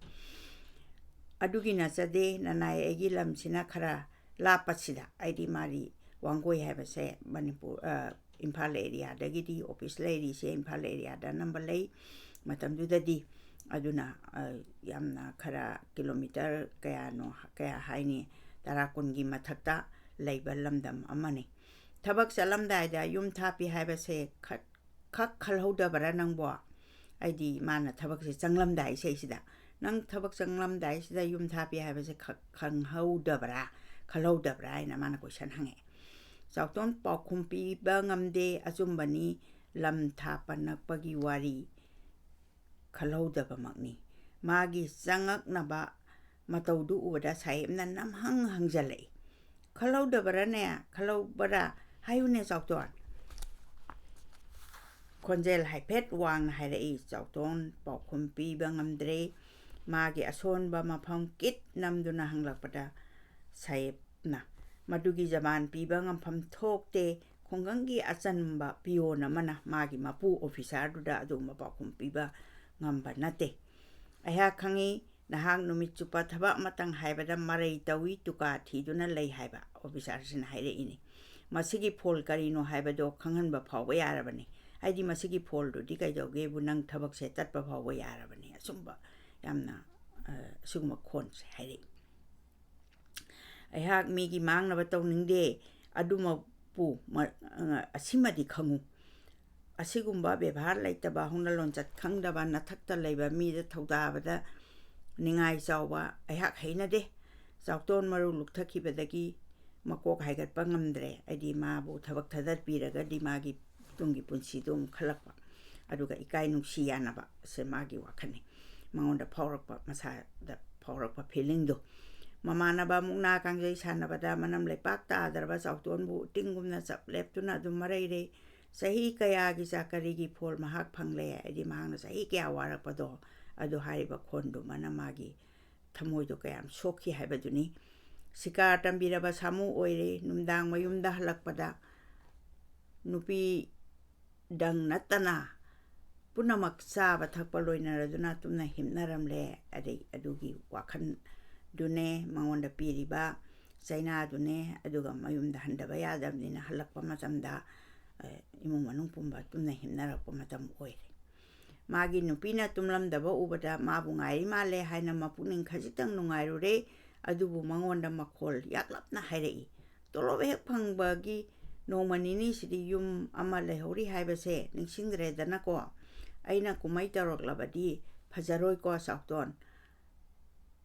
"ꯑꯗꯨꯒꯤ ꯅꯠꯆꯗꯦ, ꯅꯅꯥꯏ ꯑꯩꯒꯤ ꯂꯝꯁꯤꯅ ꯈꯔ ꯂꯥꯞꯄꯁꯤꯗ", ꯑꯩꯗꯤ ꯃꯥꯗꯤ ꯋꯥꯡꯒꯣꯏ ꯍꯥꯏꯕꯁꯦ ꯃꯅꯤꯄꯨꯔ, ꯑ, ꯏꯝꯐꯥꯜ areaꯗꯒꯤꯗꯤ office ꯂꯩꯔꯤꯁꯦ ꯏꯝꯐꯥꯜ areaꯗ ꯑꯅꯝꯕ ꯂꯩ ꯃꯇꯝꯗꯨꯗꯗꯤ꯫ ꯑꯗꯨꯅ, ꯑ, ꯌꯥꯝꯅ ꯈꯔ kilometre ꯀꯌꯥꯅꯣ, ꯀꯌꯥ ꯍꯥꯏꯅꯤ, ꯇꯔꯥ ꯀꯨꯟꯒꯤ ꯃꯊꯛꯇ ꯂꯩꯕ ꯂꯝꯗꯝ ꯑꯃꯅꯤ꯫ ꯊꯕꯛ ꯆꯠꯂꯝꯗꯥꯏꯗ ꯌꯨꯝ ꯊꯥꯞꯄꯤ ꯍꯥꯏꯕꯁꯦ ꯈ-, ꯈꯛ ꯈꯜꯍꯧꯗꯕ꯭ꯔꯥ ꯅꯪꯕꯣ? ꯑꯩꯗꯤ ꯃꯥꯅ ꯊꯕꯛꯁꯦ ꯆꯪꯂꯝꯗꯥꯏ ꯏꯁꯩꯁꯤꯗ, "ꯅꯪ ꯊꯕꯛ ꯆꯪꯂꯝꯗꯥꯏꯁꯤꯗ ꯌꯨꯝ ꯊꯥꯞꯄꯤ ꯍꯥꯏꯕꯁꯦ ꯈꯛ ꯈꯪꯍꯧꯗꯕ꯭ꯔꯥ, ꯈꯜꯍꯧꯗꯕ꯭ꯔꯥ?" ꯍꯥꯏꯅ ꯃꯥꯅ question ꯍꯪꯉꯛꯑꯦ꯫ ꯆꯥꯎꯇꯣꯟ ꯄꯥꯎꯈꯨꯝ ꯄꯤꯕ ꯉꯝꯗꯦ꯫ "ꯑꯆꯨꯝꯕꯅꯤ, ꯂꯝ ꯊꯥꯞꯄ ꯅꯛꯄꯒꯤ ꯋꯥꯔꯤ ꯈꯜꯍꯧꯗꯕꯃꯛꯅꯤ"꯫ ꯃꯥꯒꯤ ꯆꯪꯉꯛꯅꯕ ꯃꯇꯧꯗꯨ ꯎꯕꯗ ꯁꯥꯍꯦꯕꯅ ꯅꯝꯍꯪ ꯍꯪꯖꯜꯂꯛꯏ, "ꯈꯜꯍꯧꯗꯕꯔꯅꯦ? ꯈꯜꯍꯧꯕꯔꯥ? ꯍꯥꯏꯌꯨꯅꯦ ꯆꯥꯎꯇꯣꯟ"꯫ ꯈꯣꯟꯖꯦꯜ ꯍꯥꯏꯐꯦꯠ ꯋꯥꯡꯅ ꯍꯥꯏꯔꯛꯏ꯫ ꯆꯥꯎꯇꯣꯟ ꯄꯥꯎꯈꯨꯝ ꯄꯤꯕ ꯉꯝꯗ꯭ꯔꯦ꯫ ꯃꯥꯒꯤ ꯑꯁꯣꯟꯕ ꯃꯐꯝ ꯀꯤꯠ ꯅꯝꯗꯨꯅ ꯍꯪꯂꯛꯄꯗ ꯁꯥꯍꯦꯕꯅ, "ꯃꯗꯨꯒꯤ ꯖꯕꯥꯟ ꯄꯤꯕ ꯉꯝꯐꯝ ꯊꯣꯛꯇꯦ꯫ ꯈꯨꯡꯒꯪꯒꯤ ꯑꯆꯝꯕ ꯄꯤꯌꯣꯟ ꯑꯃꯅ ꯃꯥꯒꯤ ꯃꯄꯨ ꯑꯣꯐꯤꯁꯥꯔꯗꯨꯗ ꯑꯗꯨꯒꯨꯝꯕ ꯄꯥꯎꯈꯨꯝ ꯄꯤꯕ ꯉꯝꯕ ꯅꯠꯇꯦ꯫ ꯑꯩꯍꯥꯛ ꯈꯪꯏ, ꯅꯍꯥꯛ ꯅꯨꯃꯤꯠ ꯆꯨꯞꯄ ꯊꯕꯛ ꯑꯃꯇꯪ ꯍꯥꯏꯕꯗ ꯃꯔꯩ ꯇꯧꯏ, ꯇꯨꯀꯥ ꯊꯤꯗꯨꯅ ꯂꯩ" ꯍꯥꯏꯕ ꯑꯣꯐꯤꯁꯥꯔꯁꯤꯅ ꯍꯥꯏꯔꯛꯏꯅꯤ꯫ "ꯃꯁꯤꯒꯤ ꯐꯣꯜ ꯀꯔꯤꯅꯣ ꯍꯥꯏꯕꯗꯣ ꯈꯪꯍꯟꯕ ꯐꯥꯎꯕ ꯌꯥꯔꯕꯅꯤ꯫ ꯍꯥꯏꯗꯤ ꯃꯁꯤꯒꯤ ꯐꯣꯜꯗꯨꯗꯤ ꯀꯩꯗꯧꯒꯦꯕꯨ, ꯅꯪ ꯊꯕꯛꯁꯦ ꯇꯠꯄ ꯐꯥꯎꯕ ꯌꯥꯔꯕꯅꯤ"꯫ ꯑꯆꯨꯝꯕ ꯌꯥꯝꯅ, ꯑ, ꯑꯁꯤꯒꯨꯝꯕ ꯈꯣꯟꯁꯦ ꯍꯥꯏꯔꯛꯏ꯫ "ꯑꯩꯍꯥꯛ ꯃꯤꯒꯤ ꯃꯥꯡꯅꯕ ꯇꯧꯅꯤꯡꯗꯦ꯫ ꯑꯗꯨꯃꯛꯄꯨ ꯃ-, ꯑ, ꯑꯁꯤꯃꯗꯤ ꯈꯪꯉꯨ, ꯑꯁꯤꯒꯨꯝꯕ ꯕꯦꯕꯥꯔ ꯂꯩꯇꯕ, ꯍꯧꯅ ꯂꯣꯟꯆꯠ ꯈꯪꯗꯕ, ꯅꯊꯛꯇ ꯂꯩꯕ ꯃꯤꯗ ꯊꯧꯗꯥꯕꯗ ꯅꯤꯡꯉꯥꯏ ꯆꯥꯎꯕ ꯑꯩꯍꯥꯛ ꯍꯩꯅꯗꯦ"꯫ ꯆꯥꯎꯇꯣꯟ ꯃꯔꯨ ꯂꯨꯛꯊꯈꯤꯕꯗꯒꯤ ꯃꯀꯣꯛ ꯍꯥꯏꯒꯠꯄ ꯉꯝꯗ꯭ꯔꯦ꯫ ꯍꯥꯏꯗꯤ ꯃꯥꯕꯨ ꯊꯕꯛ ꯊꯥꯗꯠꯄꯤꯔꯒꯗꯤ ꯃꯥꯒꯤ ꯇꯨꯡꯒꯤ ꯄꯨꯟꯁꯤꯗꯣ ꯑꯃꯨꯛ ꯈꯜꯂꯛꯄ, ꯑꯗꯨꯒ ꯏꯀꯥꯏ ꯅꯨꯡꯁꯤ ꯌꯥꯅꯕ, ꯁꯦ ꯃꯥꯒꯤ ꯋꯥꯈꯜꯅꯤ꯫ ꯃꯉꯣꯟꯗ ꯐꯥꯎꯔꯛꯄ, ꯃꯁꯥꯗ ꯐꯥꯎꯔꯛꯄ ꯐꯤꯂꯤꯡꯗꯣ꯫ ꯃꯃꯥꯟꯅꯕ ꯃꯨꯛꯅꯥ ꯀꯥꯡꯖꯩ ꯁꯥꯟꯅꯕꯗ ꯃꯅꯝ ꯂꯩꯄꯥꯛ ꯇꯥꯗ꯭ꯔꯕ ꯆꯥꯎꯇꯣꯟꯕꯨ ꯇꯤꯡꯒꯨꯝꯅ ꯆꯞ ꯂꯦꯞꯇꯨꯅ ꯑꯗꯨꯝ ꯃꯔꯩꯔꯦ꯫ ꯆꯍꯤ ꯀꯌꯥꯒꯤ ꯆꯥꯀꯔꯤꯒꯤ ꯐꯣꯜ ꯃꯍꯥꯛ ꯐꯪꯂꯦ꯫ ꯍꯥꯏꯗꯤ ꯃꯍꯥꯛꯅ ꯆꯍꯤ ꯀꯌꯥ ꯋꯥꯔꯛꯄꯗꯣ, ꯑꯗꯨ ꯍꯥꯏꯔꯤꯕ ꯈꯣꯟꯗꯨꯃꯅ ꯃꯥꯒꯤ ꯊꯃꯣꯏꯗꯣ ꯀꯌꯥꯝ ꯁꯣꯛꯈꯤ ꯍꯥꯏꯕꯗꯨꯅꯤ꯫ ꯁꯤꯀꯥꯔ ꯇꯝꯕꯤꯔꯕ ꯁꯥꯃꯨ ꯑꯣꯏꯔꯦ꯫ ꯅꯨꯡꯗꯥꯡ ꯃꯌꯨꯝꯗ ꯍꯜꯂꯛꯄꯗ ꯅꯨꯄꯤꯗꯪ ꯅꯠꯇꯅ ꯄꯨꯝꯅꯃꯛ ꯆꯥꯕ ꯊꯛꯄ ꯂꯣꯏꯅꯔꯗꯨꯅ ꯇꯨꯝꯅ ꯍꯤꯞꯅꯔꯝꯂꯦ꯫ ꯑꯗꯩ ꯑꯗꯨꯒꯤ ꯋꯥꯈꯜꯗꯨꯅꯦ ꯃꯉꯣꯟꯗ ꯄꯤꯔꯤꯕ ꯆꯩꯅꯥꯗꯨꯅꯦ, ꯑꯗꯨꯒ ꯃꯌꯨꯝꯗ ꯍꯟꯗꯕ ꯌꯥꯗꯕꯅꯤꯅ ꯍꯜꯂꯛꯄ ꯃꯇꯝꯗ, ꯑ, ꯏꯃꯨꯡ ꯃꯅꯨꯡ ꯄꯨꯝꯕ ꯇꯨꯝꯅ ꯍꯤꯞꯅꯔꯛꯄ ꯃꯇꯝ ꯑꯣꯏꯔꯦ꯫ ꯃꯥꯒꯤ ꯅꯨꯄꯤꯅ ꯇꯨꯝꯂꯝꯗꯕ ꯎꯕꯗ ꯃꯥꯕꯨ ꯉꯥꯏꯔꯤ ꯃꯥꯜꯂꯦ ꯍꯥꯏꯅ ꯃꯄꯨꯛꯅꯤꯡ ꯈꯖꯤꯛꯇꯪ ꯅꯨꯡꯉꯥꯏꯔꯨꯔꯦ꯫ ꯑꯗꯨꯕꯨ ꯃꯉꯣꯟꯗ ꯃꯈꯣꯜ ꯌꯥꯛꯂꯞꯅ ꯍꯥꯏꯔꯛꯏ, "ꯇꯣꯂꯣꯞ ꯍꯦꯛ ꯐꯪꯕꯒꯤ ꯅꯣꯡꯃ ꯅꯤꯅꯤꯁꯤꯗꯤ ꯌꯨꯝ ꯑꯃ ꯂꯩꯍꯧꯔꯤ ꯍꯥꯏꯕꯁꯦ ꯅꯤꯡꯁꯤꯡꯗ꯭ꯔꯦꯗꯅꯀꯣ꯫ ꯑꯩꯅ ꯀꯨꯝꯍꯩ ꯇꯧꯔꯛꯂꯕꯗꯤ ꯐꯖꯔꯣꯏꯀꯣ ꯆꯥꯎꯇꯣꯟ"꯫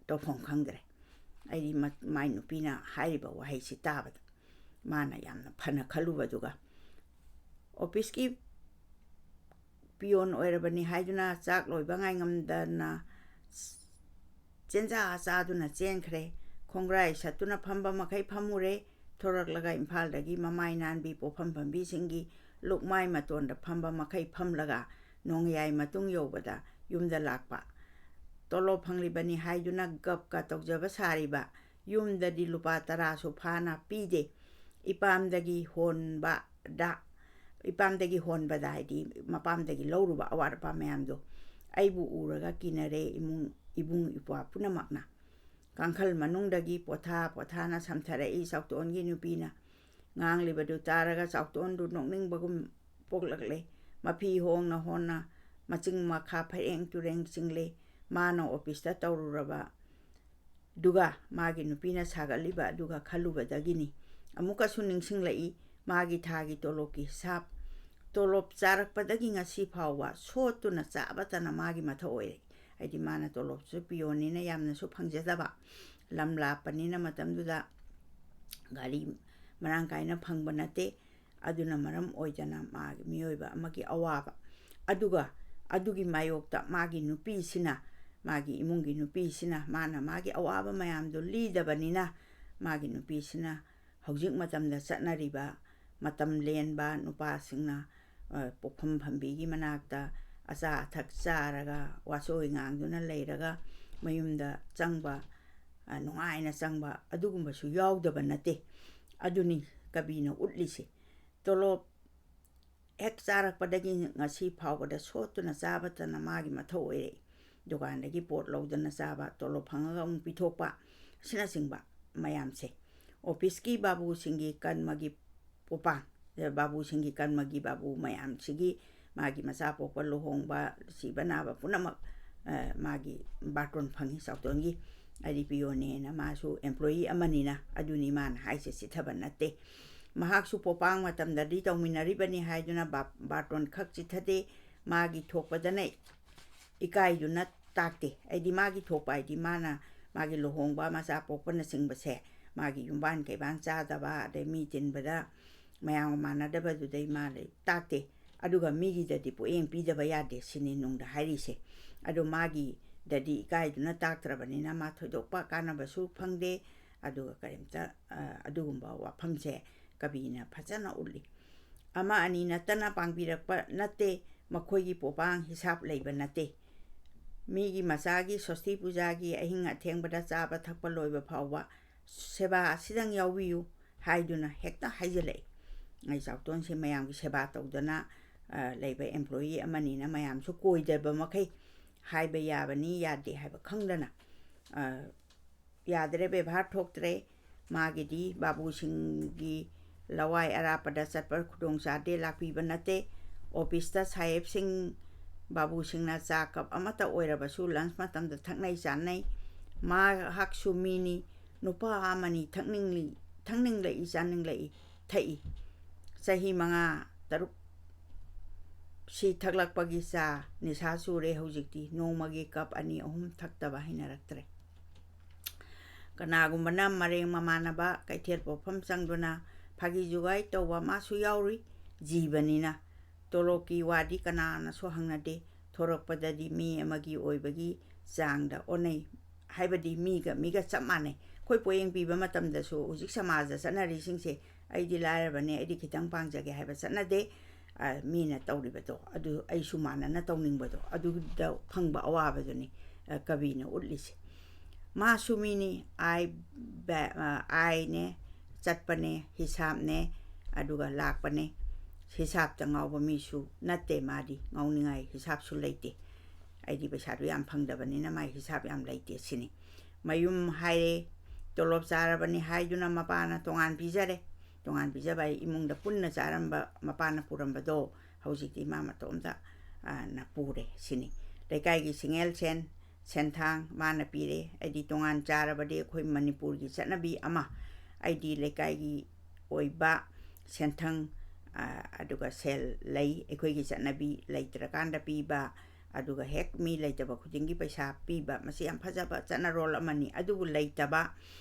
ꯇꯧꯐꯝ ꯈꯪꯗ꯭ꯔꯦ꯫ ꯑꯩꯗꯤ ꯃ-, ꯃꯥꯏ ꯅꯨꯄꯤꯅ ꯍꯥꯏꯔꯤꯕ ꯋꯥꯍꯩꯁꯤ ꯇꯥꯕꯗ ꯃꯥꯅ ꯌꯥꯝꯅ ꯐꯅ ꯈꯜꯂꯨꯕꯗꯨꯒ, ꯑꯣꯐꯤꯁꯀꯤ ꯄꯤꯌꯣꯟ ꯑꯣꯏꯔꯕꯅꯤ ꯍꯥꯏꯗꯨꯅ ꯆꯥꯛ ꯂꯣꯏꯕ ꯉꯥꯏꯉꯝꯗꯅ ꯆꯦꯟꯖꯥ ꯆꯥꯗꯨꯅ ꯆꯦꯟꯈ꯭ꯔꯦ꯫ ꯈꯣꯡꯒ꯭ꯔꯥꯏ ꯁꯠꯇꯨꯅ ꯐꯝꯕ ꯃꯈꯩ ꯐꯝꯃꯨꯔꯦ꯫ ꯊꯣꯔꯛꯂꯒ ꯏꯝꯐꯥꯜꯗꯒꯤ ꯃꯃꯥꯏ ꯅꯥꯟꯕꯤ ꯄꯣꯐꯝ ꯐꯝꯕꯤꯁꯤꯡꯒꯤ ꯂꯨꯛꯃꯥꯏ ꯃꯇꯣꯟꯗ ꯐꯝꯕ ꯃꯈꯩ ꯐꯝꯂꯒ ꯅꯣꯡꯌꯥꯏ ꯃꯇꯨꯡ ꯌꯧꯕꯗ ꯌꯨꯝꯗ ꯂꯥꯛꯄ꯫ ꯇꯣꯂꯣꯞ ꯐꯪꯂꯤꯕꯅꯤ ꯍꯥꯏꯗꯨꯅ ꯒꯞꯀ ꯇꯧꯖꯕ ꯁꯥꯔꯤꯕ, ꯌꯨꯝꯗꯗꯤ ꯂꯨꯄꯥ ꯇꯔꯥꯁꯨ ꯐꯥꯅ ꯄꯤꯗꯦ꯫ ꯏꯄꯥꯝꯗꯒꯤ ꯍꯣꯟꯕꯗ, ꯏꯄꯥꯝꯗꯒꯤ ꯍꯣꯟꯕꯗ ꯍꯥꯏꯗꯤ ꯃꯄꯥꯝꯗꯒꯤ ꯂꯧꯔꯨꯕ ꯑꯋꯥꯠ ꯑꯄꯥ ꯃꯌꯥꯝꯗꯣ ꯑꯩꯕꯨ ꯎꯔꯒ ꯀꯤꯅꯔꯦ ꯏꯃꯨꯡ, ꯏꯕꯨꯡ ꯏꯄ꯭ꯋꯥ ꯄꯨꯝꯅꯃꯛꯅ꯫ ꯀꯥꯡꯈꯜ ꯃꯅꯨꯡꯗꯒꯤ ꯄꯣꯊꯥ ꯄꯣꯊꯥꯅ ꯁꯝꯊꯔꯛꯏ ꯆꯥꯎꯇꯣꯟꯒꯤ ꯅꯨꯄꯤꯅ꯫ ꯉꯥꯡꯂꯤꯕꯗꯨ ꯇꯥꯔꯒ ꯆꯥꯎꯇꯣꯟꯗꯨ ꯅꯣꯛꯅꯤꯡꯕꯒꯨꯝ ꯄꯣꯛꯂꯛꯂꯦ꯫ ꯃꯐꯤ ꯍꯣꯡꯅ ꯍꯣꯡꯅ ꯃꯆꯤꯡ ꯃꯈꯥ ꯐꯩꯔꯦꯡ ꯇꯨꯔꯦꯡ ꯆꯤꯡꯂꯦ꯫ ꯃꯥꯅ ꯑꯣꯐꯤꯁꯇ ꯇꯧꯔꯨꯔꯕ ꯑꯗꯨꯒ ꯃꯥꯒꯤ ꯅꯨꯄꯤꯅ ꯁꯥꯒꯠꯂꯤꯕ ꯑꯗꯨꯒ ꯈꯜꯂꯨꯕꯗꯒꯤꯅꯤ꯫ ꯑꯃꯨꯛꯀꯁꯨ ꯅꯤꯡꯁꯤꯡꯂꯛꯏ ꯃꯥꯒꯤ ꯊꯥꯒꯤ ꯇꯣꯂꯣꯞꯀꯤ ꯍꯤꯁꯥꯞ꯫ ꯇꯣꯂꯣꯞ ꯆꯥꯔꯛꯄꯗꯒꯤ ꯉꯁꯤ ꯐꯥꯎꯕ ꯁꯣꯠꯇꯨꯅ ꯆꯥꯕꯇꯅ ꯃꯥꯒꯤ ꯃꯊꯧ ꯑꯣꯏꯔꯛꯏ꯫ ꯍꯥꯏꯗꯤ ꯃꯥꯅ ꯇꯣꯂꯣꯞꯁꯨ ꯄꯤꯌꯣꯟꯅꯤꯅ ꯌꯥꯝꯅꯁꯨ ꯐꯪꯖꯗꯕ, ꯂꯝ ꯂꯥꯞꯄꯅꯤꯅ ꯃꯇꯝꯗꯨꯗ ꯒꯥꯔꯤ ꯃꯔꯥꯡ ꯀꯥꯏꯅ ꯐꯪꯕ ꯅꯠꯇꯦ꯫ ꯑꯗꯨꯅ ꯃꯔꯝ ꯑꯣꯏꯗꯅ ꯃꯥꯒꯤ ꯃꯤꯑꯣꯏꯕ ꯑꯃꯒꯤ ꯑꯋꯥꯕ, ꯑꯗꯨꯒ ꯑꯗꯨꯒꯤ ꯃꯥꯌꯣꯛꯇ ꯃꯥꯒꯤ ꯅꯨꯄꯤꯁꯤꯅ, ꯃꯥꯒꯤ ꯏꯃꯨꯡꯒꯤ ꯅꯨꯄꯤꯁꯤꯅ ꯃꯥꯅ ꯃꯥꯒꯤ ꯑꯋꯥꯕ ꯃꯌꯥꯝꯗꯨ ꯂꯤꯗꯕꯅꯤꯅ ꯃꯥꯒꯤ ꯅꯨꯄꯤꯁꯤꯅ ꯍꯧꯖꯤꯛ ꯃꯇꯝꯗ ꯆꯠꯅꯔꯤꯕ ꯃꯇꯝ ꯂꯦꯟꯕ ꯅꯨꯄꯥꯁꯤꯡꯅ, ꯑ, ꯄꯣꯛꯐꯝ ꯐꯝꯕꯤꯒꯤ ꯃꯅꯥꯛꯇ ꯑꯆꯥ ꯑꯊꯛ ꯆꯥꯔꯒ ꯋꯥꯆꯣꯏ ꯉꯥꯡꯗꯨꯅ ꯂꯩꯔꯒ ꯃꯌꯨꯝꯗ ꯆꯪꯕ, ꯑ, ꯅꯨꯡꯉꯥꯏꯅ ꯆꯪꯕ ꯑꯗꯨꯒꯨꯝꯕꯁꯨ ꯌꯥꯎꯗꯕ ꯅꯠꯇꯦ꯫ ꯑꯗꯨꯅꯤ ꯀꯕꯤꯅ ꯎꯠꯂꯤꯁꯦ꯫ ꯇꯣꯂꯣꯞ ꯍꯦꯛ ꯆꯥꯔꯛꯄꯗꯒꯤ ꯉꯁꯤ ꯐꯥꯎꯕꯗ ꯁꯣꯠꯇꯨꯅ ꯆꯥꯕꯇꯅ ꯃꯥꯒꯤ ꯃꯊꯧ ꯑꯣꯏꯔꯛꯏ꯫ ꯗꯨꯀꯥꯟꯗꯒꯤ ꯄꯣꯠ ꯂꯧꯗꯅ ꯆꯥꯕ, ꯇꯣꯂꯣꯞ ꯐꯪꯉꯒ ꯑꯃꯨꯛ ꯄꯤꯊꯣꯛꯄ, ꯑꯁꯤꯅꯆꯤꯡꯕ ꯃꯌꯥꯝꯁꯦ꯫ ꯑꯣꯐꯤꯁꯀꯤ ꯕꯥꯕꯨꯁꯤꯡꯒꯤ ꯀꯔꯃꯒꯤ ꯄꯣꯄꯥꯡ, ꯕꯥꯕꯨꯁꯤꯡꯒꯤ ꯀꯔꯃꯒꯤ ꯕꯥꯕꯨ ꯃꯌꯥꯝꯁꯤꯒꯤ ꯃꯥꯒꯤ ꯃꯆꯥ ꯄꯣꯛꯄ, ꯂꯨꯍꯣꯡꯕ, ꯁꯤꯕ ꯅꯥꯕ ꯄꯨꯝꯅꯃꯛ, ꯑ, ꯃꯥꯒꯤ ꯕꯥꯔꯇꯣꯟ ꯐꯪꯉꯤ ꯆꯥꯎꯇꯣꯟꯒꯤ꯫ ꯑꯩꯗꯤ ꯄꯤꯌꯣꯟꯅꯦꯅ ꯃꯥꯁꯨ ꯑꯦꯝꯄ꯭ꯂꯣꯌꯤ ꯑꯃꯅꯤꯅ ꯑꯗꯨꯅꯤ ꯃꯥꯅ ꯍꯥꯏꯁꯦ, ꯆꯤꯠꯊꯕ ꯅꯠꯇꯦ꯫ ꯃꯍꯥꯛꯁꯨ ꯄꯣꯄꯥꯡ ꯃꯇꯝꯗꯗꯤ ꯇꯧꯃꯤꯟꯅꯔꯤꯕꯅꯤ ꯍꯥꯏꯗꯨꯅ ꯕꯥ-, ꯕꯥꯔꯇꯣꯟ ꯈꯛ ꯆꯤꯠꯊꯗꯦ, ꯃꯥꯒꯤ ꯊꯣꯛꯄꯗꯅ ꯏꯀꯥꯏꯗꯨꯅ ꯇꯥꯛꯇꯦ꯫ ꯑꯩꯗꯤ ꯃꯥꯒꯤ ꯊꯣꯛꯄ ꯍꯥꯏꯗꯤ ꯃꯥꯅ ꯃꯥꯒꯤ ꯂꯨꯍꯣꯡꯕ, ꯃꯆꯥ ꯄꯣꯛꯄꯅꯆꯤꯡꯕꯁꯦ ꯃꯥꯒꯤ ꯌꯨꯝꯕꯥꯟ ꯀꯩꯕꯥꯟ ꯆꯥꯗꯕ, ꯑꯗꯩ ꯃꯤ ꯇꯤꯟꯕꯗ ꯃꯌꯥꯝꯒ ꯃꯥꯟꯅꯗꯕꯗꯨꯗꯩ ꯃꯥ ꯂꯩ ꯇꯥꯛꯇꯦ꯫ ꯑꯗꯨꯒ ꯃꯤꯒꯤꯗꯗꯤ ꯄꯣꯠꯌꯦꯡ ꯄꯤꯗꯕ ꯌꯥꯗꯦ ꯁꯤꯅꯤ ꯅꯨꯡꯗ ꯍꯥꯏꯔꯤꯁꯦ꯫ ꯑꯗꯣ ꯃꯥꯒꯤꯗꯗꯤ ꯏꯀꯥꯏꯗꯨꯅ ꯇꯥꯛꯇ꯭ꯔꯕꯅꯤꯅ ꯃꯥ ꯊꯣꯏꯗꯣꯛꯄ ꯀꯥꯟꯅꯕꯁꯨ ꯐꯪꯗꯦ꯫ ꯑꯗꯨꯒ ꯀꯔꯤꯝꯇ, ꯑ, ꯑꯗꯨꯒꯨꯝꯕ ꯋꯥꯐꯝꯁꯦ ꯀꯕꯤꯅ ꯐꯖꯅ ꯎꯠꯂꯤ꯫ ꯑꯃ ꯑꯅꯤ ꯅꯠꯇꯅ ꯄꯥꯡꯕꯤꯔꯛꯄ ꯅꯠꯇꯦ꯫ ꯃꯈꯣꯏꯒꯤ ꯄꯣꯄꯥꯡ ꯍꯤꯁꯥꯞ ꯂꯩꯕ ꯅꯠꯇꯦ꯫ ꯃꯤꯒꯤ ꯃꯆꯥꯒꯤ ꯁꯣꯁꯇꯤ ꯄꯨꯖꯥꯒꯤ ꯑꯍꯤꯡ ꯑꯊꯦꯡꯕꯗ ꯆꯥꯕ ꯊꯛꯄ ꯂꯣꯏꯕ ꯐꯥꯎꯕ ꯁꯦꯕꯥ ꯑꯁꯤꯗꯪ ꯌꯥꯎꯕꯤꯌꯨ ꯍꯥꯏꯗꯨꯅ ꯍꯦꯛꯇ ꯍꯥꯏꯖꯤꯜꯂꯛꯏ꯫ ꯑꯩ ꯆꯥꯎꯇꯣꯟꯁꯦ ꯃꯌꯥꯝꯒꯤ ꯁꯦꯕꯥ ꯇꯧꯗꯅ, ꯑ, ꯂꯩꯕ employee ꯑꯃꯅꯤꯅ ꯃꯌꯥꯝꯁꯨ ꯀꯣꯏꯗꯕ ꯃꯈꯩ ꯍꯥꯏꯕ ꯌꯥꯕꯅꯤ, ꯌꯥꯗꯦ ꯍꯥꯏꯕ ꯈꯪꯗꯅ, ꯑ, ꯌꯥꯗ꯭ꯔꯦ, ꯕꯦꯕꯥꯔ ꯊꯣꯛꯇ꯭ꯔꯦ꯫ ꯃꯥꯒꯤꯗꯤ ꯕꯥꯕꯨꯁꯤꯡꯒꯤ ꯂꯋꯥꯏ ꯑꯔꯥꯞꯄꯗ ꯆꯠꯄ ꯈꯨꯗꯣꯡ ꯆꯥꯗꯦ, ꯂꯥꯛꯄꯤꯕ ꯅꯠꯇꯦ꯫ ꯑꯣꯐꯤꯁꯇ ꯁꯥꯍꯦꯕꯁꯤꯡ, ꯕꯥꯕꯨꯁꯤꯡꯅ ꯆꯥ ꯀꯞ ꯑꯃꯠꯇ ꯑꯣꯏꯔꯕꯁꯨ lunch ꯃꯇꯝꯗ ꯊꯛꯅꯩ ꯆꯥꯅꯩ꯫ ꯃꯍꯥꯛꯁꯨ ꯃꯤꯅꯤ, ꯅꯨꯄꯥ ꯑꯃꯅꯤ, ꯊꯛꯅꯤꯡꯂꯤ, ꯊꯛꯅꯤꯡꯂꯛꯏ, ꯆꯥꯅꯤꯡꯂꯛꯏ, ꯊꯛꯏ꯫ ꯆꯍꯤ ꯃꯉꯥ, ꯇꯔꯨꯛ ꯁꯤ ꯊꯛꯂꯛꯄꯒꯤ ꯆꯥ ꯅꯤꯁꯥ ꯆꯨꯔꯦ ꯍꯧꯖꯤꯛꯇꯤ꯫ ꯅꯣꯡꯃꯒꯤ ꯀꯞ ꯑꯅꯤ ꯑꯍꯨꯝ ꯊꯛꯇꯕ ꯍꯩꯅꯔꯛꯇ꯭ꯔꯦ꯫ ꯀꯅꯥꯒꯨꯝꯕꯅ ꯃꯔꯦꯡ ꯃꯃꯥꯟꯅꯕ ꯀꯩꯊꯦꯜ ꯄꯣꯠꯐꯝ ꯆꯪꯗꯨꯅ ꯐꯥꯒꯤ ꯖꯨꯒꯥꯏ ꯇꯧꯕ ꯃꯥꯁꯨ ꯌꯥꯎꯔꯤ꯫ ꯖꯤꯕꯅꯤꯅ ꯇꯣꯂꯣꯞꯀꯤ ꯋꯥꯗꯤ ꯀꯅꯥꯅꯁꯨ ꯍꯪꯅꯗꯦ꯫ ꯊꯣꯔꯛꯄꯗꯗꯤ ꯃꯤ ꯑꯃꯒꯤ ꯑꯣꯏꯕꯒꯤ ꯆꯥꯡꯗ ꯑꯣꯟꯅꯩ, ꯍꯥꯏꯕꯗꯤ ꯃꯤꯒ ꯃꯤꯒ ꯆꯞ ꯃꯥꯟꯅꯩ꯫ ꯑꯩꯈꯣꯏ ꯄꯣꯌꯦꯡ ꯄꯤꯕ ꯃꯇꯝꯗꯁꯨ ꯍꯧꯖꯤꯛ ꯁꯃꯥꯖꯗ ꯆꯠꯅꯔꯤꯁꯤꯡꯁꯦ, "ꯑꯩꯗꯤ ꯂꯥꯏꯔꯕꯅꯦ, ꯑꯩꯗꯤ ꯈꯤꯇꯪ ꯄꯥꯡꯖꯒꯦ" ꯍꯥꯏꯕ ꯆꯠꯅꯗꯦ꯫ ꯑ, ꯃꯤꯅ ꯇꯧꯔꯤꯕꯗꯣ ꯑꯗꯨ ꯑꯩꯁꯨ ꯃꯥꯟꯅꯅ ꯇꯧꯅꯤꯡꯕꯗꯣ, ꯑꯗꯨꯗ ꯐꯪꯕ ꯑꯋꯥꯕꯗꯨꯅꯤ, ꯑ, ꯀꯕꯤꯅ ꯎꯠꯂꯤꯁꯦ꯫ ꯃꯥꯁꯨ ꯃꯤꯅꯤ, ꯑꯥꯏ ꯕꯦ-, ꯑ, ꯑꯥꯏꯅꯦ, ꯆꯠꯄꯅꯦ, ꯍꯤꯁꯥꯞꯅꯦ, ꯑꯗꯨꯒ ꯂꯥꯛꯄꯅꯦ꯫ ꯍꯤꯁꯥꯞꯇ ꯉꯥꯎꯕ ꯃꯤꯁꯨ ꯅꯠꯇꯦ ꯃꯥꯗꯤ, ꯉꯥꯎꯅꯤꯡꯉꯥꯏ ꯍꯤꯁꯥꯞꯁꯨ ꯂꯩꯇꯦ꯫ ꯑꯩꯗꯤ ꯄꯩꯁꯥꯗꯨ ꯌꯥꯝ ꯐꯪꯗꯕꯅꯤꯅ ꯃꯥꯏ ꯍꯤꯁꯥꯞ ꯌꯥꯝ ꯂꯩꯇꯦ ꯁꯤꯅꯤ꯫ ꯃꯌꯨꯝ ꯍꯥꯏꯔꯦ, ꯇꯣꯂꯣꯞ ꯆꯥꯔꯕꯅꯤ ꯍꯥꯏꯗꯨꯅ ꯃꯄꯥꯅ ꯇꯣꯉꯥꯟ ꯄꯤꯖꯔꯦ꯫ ꯇꯣꯉꯥꯟ ꯄꯤꯖꯕ ꯍꯥꯏ ꯏꯃꯨꯡꯗ ꯄꯨꯟꯅ ꯆꯥꯔꯝꯕ ꯃꯄꯥꯅ ꯄꯨꯔꯝꯕꯗꯣ ꯍꯧꯖꯤꯛꯇꯤ ꯃꯥ ꯃꯇꯣꯝꯇ, ꯑ, ꯅ ꯄꯨꯔꯦ ꯁꯤꯅꯤ꯫ ꯂꯩꯀꯥꯏꯒꯤ ꯁꯤꯡꯉꯦꯜ ꯁꯦꯟ, ꯁꯦꯟꯊꯥꯡ ꯃꯥꯅ ꯄꯤꯔꯦ꯫ ꯑꯩꯗꯤ ꯇꯣꯉꯥꯟ ꯆꯥꯔꯕꯗꯤ ꯑꯩꯈꯣꯏ ꯃꯅꯤꯄꯨꯔꯒꯤ ꯆꯠꯅꯕꯤ ꯑꯃ, ꯑꯩꯗꯤ ꯂꯩꯀꯥꯏꯒꯤ ꯑꯣꯏꯕ ꯁꯦꯟꯊꯪ, ꯑ, ꯑꯗꯨꯒ ꯁꯦꯜ ꯂꯩ꯫ ꯑꯩꯈꯣꯏꯒꯤ ꯆꯠꯅꯕꯤ ꯂꯩꯇ꯭ꯔꯀꯥꯟꯗ ꯄꯤꯕ, ꯑꯗꯨꯒ ꯍꯦꯛ ꯃꯤ ꯂꯩꯇꯕ ꯈꯨꯗꯤꯡꯒꯤ ꯄꯩꯁꯥ ꯄꯤꯕ, ꯃꯁꯤ ꯌꯥꯝ ꯐꯖꯕ ꯆꯠꯅꯔꯣꯜ ꯑꯃꯅꯤ꯫ ꯑꯗꯨꯕꯨ ꯂꯩꯇꯕ,